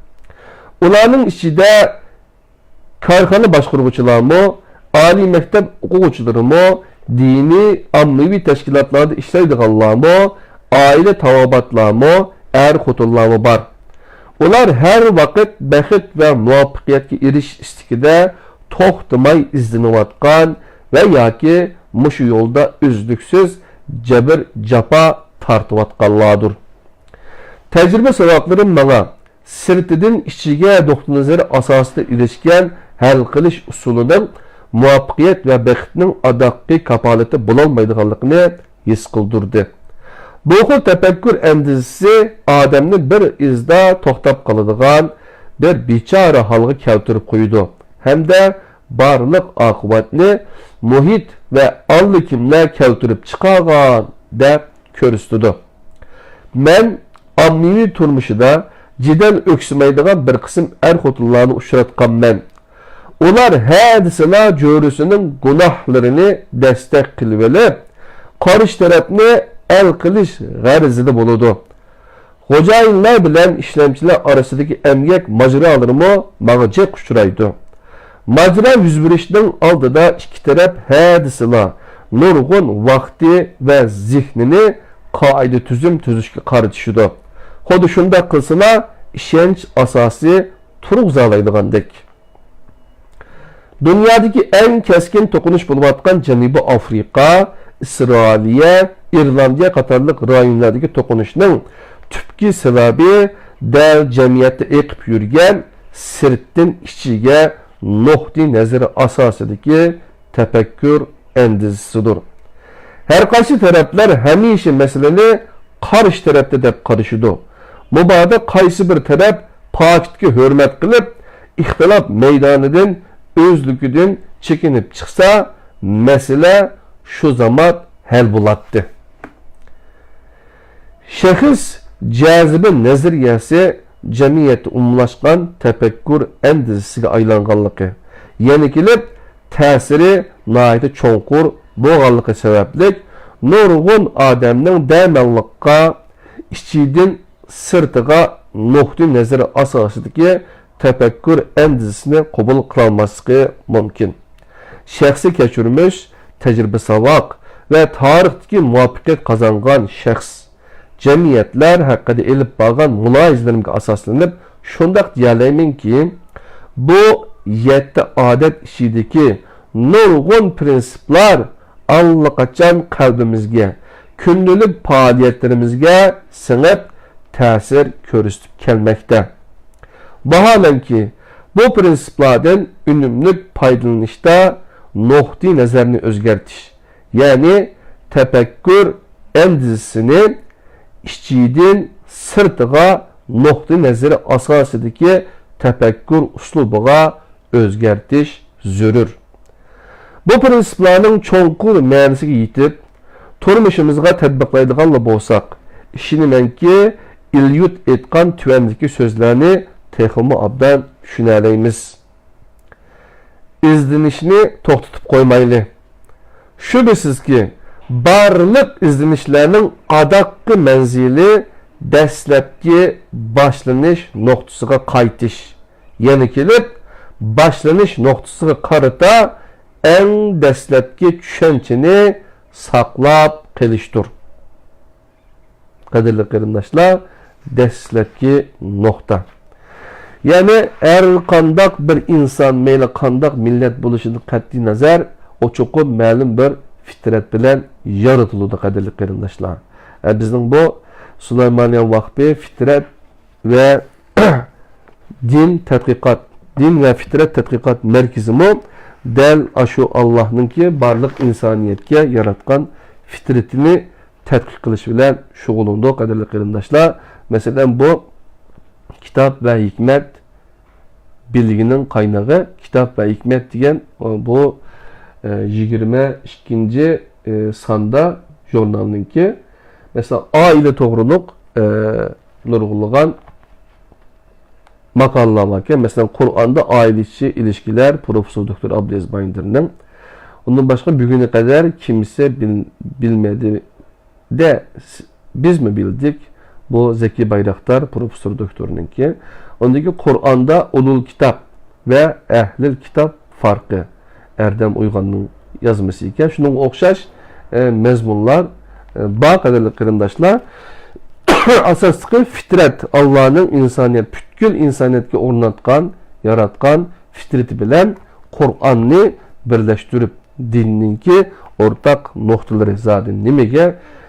ئۇلارنىڭ ئىچىدە كارخانا باشقۇرغۇچىلارمۇ، ئالىي مەكتەپ ئوقۇغۇچىلىرىمۇ، دىنىي، ئاممىۋى تەشكىلاتلاردا ئىشلەيدىغانلارمۇ، ئائىلە تاۋابىئاتلارمۇ، ئەر-خوتۇنلارمۇ بار. ئۇلار ھەر ۋاقىت بەخت ۋە مۇۋەپپەقىيەتكە ئېرىشىش ئىستىكىدە توختىماي ئىزدىنىۋاتقان ۋە ياكى مۇشۇ يولدا ئۈزلۈكسىز جەبىر-جاپا تارتىۋاتقانلاردۇر. تەجرىبە-ساۋاقلىرىم ماڭا سىرتىدىن ئىچىگە نۇقتىئىنەزەر ئاساسىدا ئېرىشكەن ھەل قىلىش ئۇسۇلىنىڭ مۇۋەپپەقىيەت ۋە بەختنىڭ ئاداققى كاپالىتى بولالمايدىغانلىقىنى ھېس قىلدۇردى. بۇ خىل تەپەككۇر ئەندىزىسى ئادەمنى بىر ئىزدا توختاپ قالىدىغان، بىر بىچارە ھالغا كەلتۈرۈپ قويىدۇ ھەمدە بارلىق ئاقىۋەتنى مۇھىت ۋە ئاللىكىملەر كەلتۈرۈپ چىقارغان دەپ كۆرسىتىدۇ. مەن ئاممىۋى تۇرمۇشىدا جېدەل ئۆكسىمەيدىغان بىر قىسىم ئەر-خوتۇنلارنى ئۇچراتقانمەن. ئۇلار ھە دېسىلا جۆرىسىنىڭ گۇناھلىرىنى دەستەك قىلىۋېلىپ، قارشى تەرەپنى ئەل قىلىش غەرىزىدە بولىدۇ. خوجايىنلار بىلەن ئىشلەمچىلەر ئارىسىدىكى ئەمگەك ماجىرالىرىمۇ ماڭا جىق ئۇچرايدۇ. ماجىرا يۈز بېرىشنىڭ ئالدىدا ئىككى تەرەپ ھە دېسىلا، نۇرغۇن ۋاقتى ۋە زېھنىنى قائىدە-تۈزۈم تۈزۈشكە قارىتىشىدۇ. خۇددى شۇنداق قىلسىلا، ئىشەنچ ئاساسى تۇرغۇزالايدىغاندەك. دۇنيادىكى ئەڭ كەسكىن توقۇنۇش بولۇۋاتقان جەنۇبىي ئافرىقا، ئىسرائىلىيە، ئىرلاندىيە قاتارلىق رايونلاردىكى توقۇنۇشنىڭ تۈپكى سەۋەبى دەل جەمئىيەتتە ئېقىپ يۈرگەن سىرتتىن ئىچىگە نۇقتىئى نەزىرى ئاساسىدىكى تەپەككۇر ئەندىزىسىدۇر. ھەرقايسى تەرەپلەر ھەمىشە مەسىلىنى قارشى تەرەپتە دەپ قارىشىدۇ. مۇبادا قايسى بىر تەرەپ پاكىتكە ھۆرمەت قىلىپ، ئىختىلاپ مەيدانىدىن ئۆزلۈكىدىن چېكىنىپ چىقسا، مەسىلە شۇ زامات ھەل بولاتتى. شەخس جاذىبە نەزەرىيەسى جەمئىيەتتە ئومۇملاشقان تەپەككۇر ئەندىزىسىگە ئايلانغانلىقى، يەنە كېلىپ تەسىرى ناھايىتى چوڭقۇر بولغانلىقى سەۋەبلىك، نۇرغۇن ئادەمنىڭ دەماللىققا، ئىچىدىن سىرتىغا نۇقتىئى نەزىرى ئاساسىدىكى تەپەككۇر ئەندىزىسىنى قوبۇل قىلالماسلىقى مۇمكىن. شەخسىي كەچۈرمىش، تەجرىبە-ساۋاق ۋە تارىختىكى مۇۋەپپەقىيەت قازانغان شەخس، جەمئىيەتلەر ھەققىدە ئېلىپ بارغان مۇلاھىزىلىرىمگە ئاساسلىنىپ شۇنداق دېيەلەيمەنكى، بۇ يەتتە ئادەت ئىچىدىكى نۇرغۇن پىرىنسىپلار ئاللىقاچان قەلبىمىزگە، كۈندىلىك پائالىيەتلىرىمىزگە سىڭىپ، تەسىر كۆرسىتىپ كەلمەكتە. ۋاھالەنكى، بۇ پىرىنسىپلاردىن ئۈنۈملۈك پايدىلىنىشتا نۇقتىئى نەزەرنى ئۆزگەرتىش، يەنى تەپەككۇر ئەندىزىسىنى ئىچىدىن سىرتىغا نۇقتىئى نەزىرى ئاساسىدىكى تەپەككۇر ئۇسلۇبىغا ئۆزگەرتىش زۆرۈر. بۇ پىرىنسىپلارنىڭ چوڭقۇر مەنىسىگە يېتىپ، تۇرمۇشىمىزغا تەتبىقلايدىغانلا بولساق، ئىشىنىمەنكى، ئېليۇت ئېيتقان تۆۋەندىكى سۆزلەرنى تېخىمۇ ئوبدان چۈشىنەلەيمىز. ئىزدىنىشنى توختىتىپ قويمايلى. شۈبھىسىزكى، بارلىق ئىزدىنىشلەرنىڭ ئاداققى مەنزىلى دەسلەپكى باشلىنىش نۇقتىسىغا قايتىش. يەنە كېلىپ، باشلىنىش نۇقتىسىغا قارىتا ئەڭ دەسلەپكى چۈشەنچىنى ساقلاپ قېلىشتۇر. قەدىرلىك قېرىنداشلار، دەسلەپكى نۇقتا. يەنى ھەر قانداق بىر ئىنسان، مەيلى قانداق مىللەت بولۇشىدىن قەتئىينەزەر، ئۇ چوقۇم مەلۇم بىر فىترەت بىلەن يارىتىلىدۇ، قەدىرلىك قېرىنداشلار. ئە، بىزنىڭ بۇ سۇلايمانىيە ۋاقپى فىترەت ۋە دىن تەتقىقات، دىن ۋە فىترەت تەتقىقات مەركىزىمۇ دەل ئاشۇ ئاللاھنىڭكى بارلىق ئىنسانىيەتكە ياراتقان فىترىتىنى تەتقىق قىلىش بىلەن شۇغۇللىنىدۇ، قەدىرلىك قېرىنداشلار. مەسىلەن، بۇ كىتاب ۋە ھېكمەت بىلگىنىڭ قاينىغى، كىتاب ۋە ھېكمەت دېگەن بۇ، ئە، يىگىرمە ئىككىنچى، ئە، ساندا ژۇرنالنىڭكى، مەسىلەن، ئائىلە توغرۇلۇق، ئە، نۇرغۇنلىغان ماقالىلار باركەن. مەسىلەن، قۇرئاندا ئائىلە ئىچى ئىلىشكىلەر، پروفېسسور دوكتور ئابدۇلئەزىز بايىندىرنىڭ. ئۇندىن باشقا، بۈگۈنگە قەدەر كىمسە بىل-، بىلمىدى دە، س-، بىزمۇ بىلدۇق. بۇ زەكى بايراقدار پروفېسسور دوكتورنىڭكى. ئۇندىن كېيىن قۇرئاندا ئۇلۇل كىتاب ۋە ئەھلىل كىتاب فەرقى، ئەردەم ئويغاننىڭ يازمىسى ئىكەن. شۇنىڭغا ئوخشاش، ئە، مەزمۇنلار، ئە، بار، قەدىرلىك قېرىنداشلار. ئاساسلىقى فىترەت، ئاللانىڭ ئىنسانىيەت، پۈتكۈل ئىنسانىيەتكە ئورناتقان، ياراتقان فىترىتى بىلەن قۇرئاننى بىرلەشتۈرۈپ، دىننىڭكى ئورتاق نۇقتىلىرى زادى نېمىگە،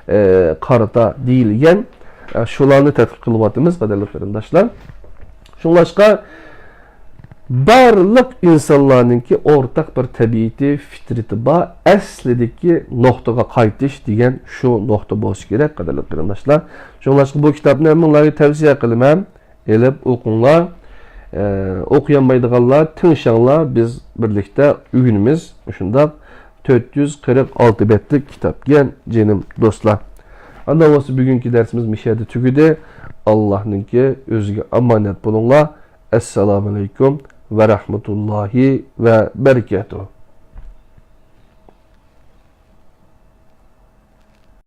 ئە، قارىتا دېيىلگەن، ئە، شۇلارنى تەتقىق قىلىۋاتىمىز، قەدىرلىك قېرىنداشلار. شۇڭلاشقا، بارلىق ئىنسانلارنىڭكى ئورتاق بىر تەبىئىتى، فىترىتى بار، ئەسلىدىكى نۇقتىغا قايتىش دېگەن شۇ نۇقتا بولسا كېرەك، قەدىرلىك قېرىنداشلار. شۇڭلاشقا بۇ كىتابنى ھەممىڭلارغا تەۋسىيە قىلىمەن. ئېلىپ ئوقۇڭلار. ئە، ئوقۇيالمايدىغانلار تىڭشاڭلار، بىز بىرلىكتە ئۆگىنىمىز. مۇشۇنداق تۆت يۈز قىرىق ئالتە بەتلىك كىتابكەن، جېنىم دوستلار. ئاندىن بولسا بۈگۈنكى دەرسىمىز مۇشۇ يەردە تۈگىدى. ئاللاھنىڭكى ئۆزىگە ئامانەت بولۇڭلار. ئەسسالامۇئەلەيكۇم ۋە رەھمەتۇللاھى ۋە بەرىكاتۇھ.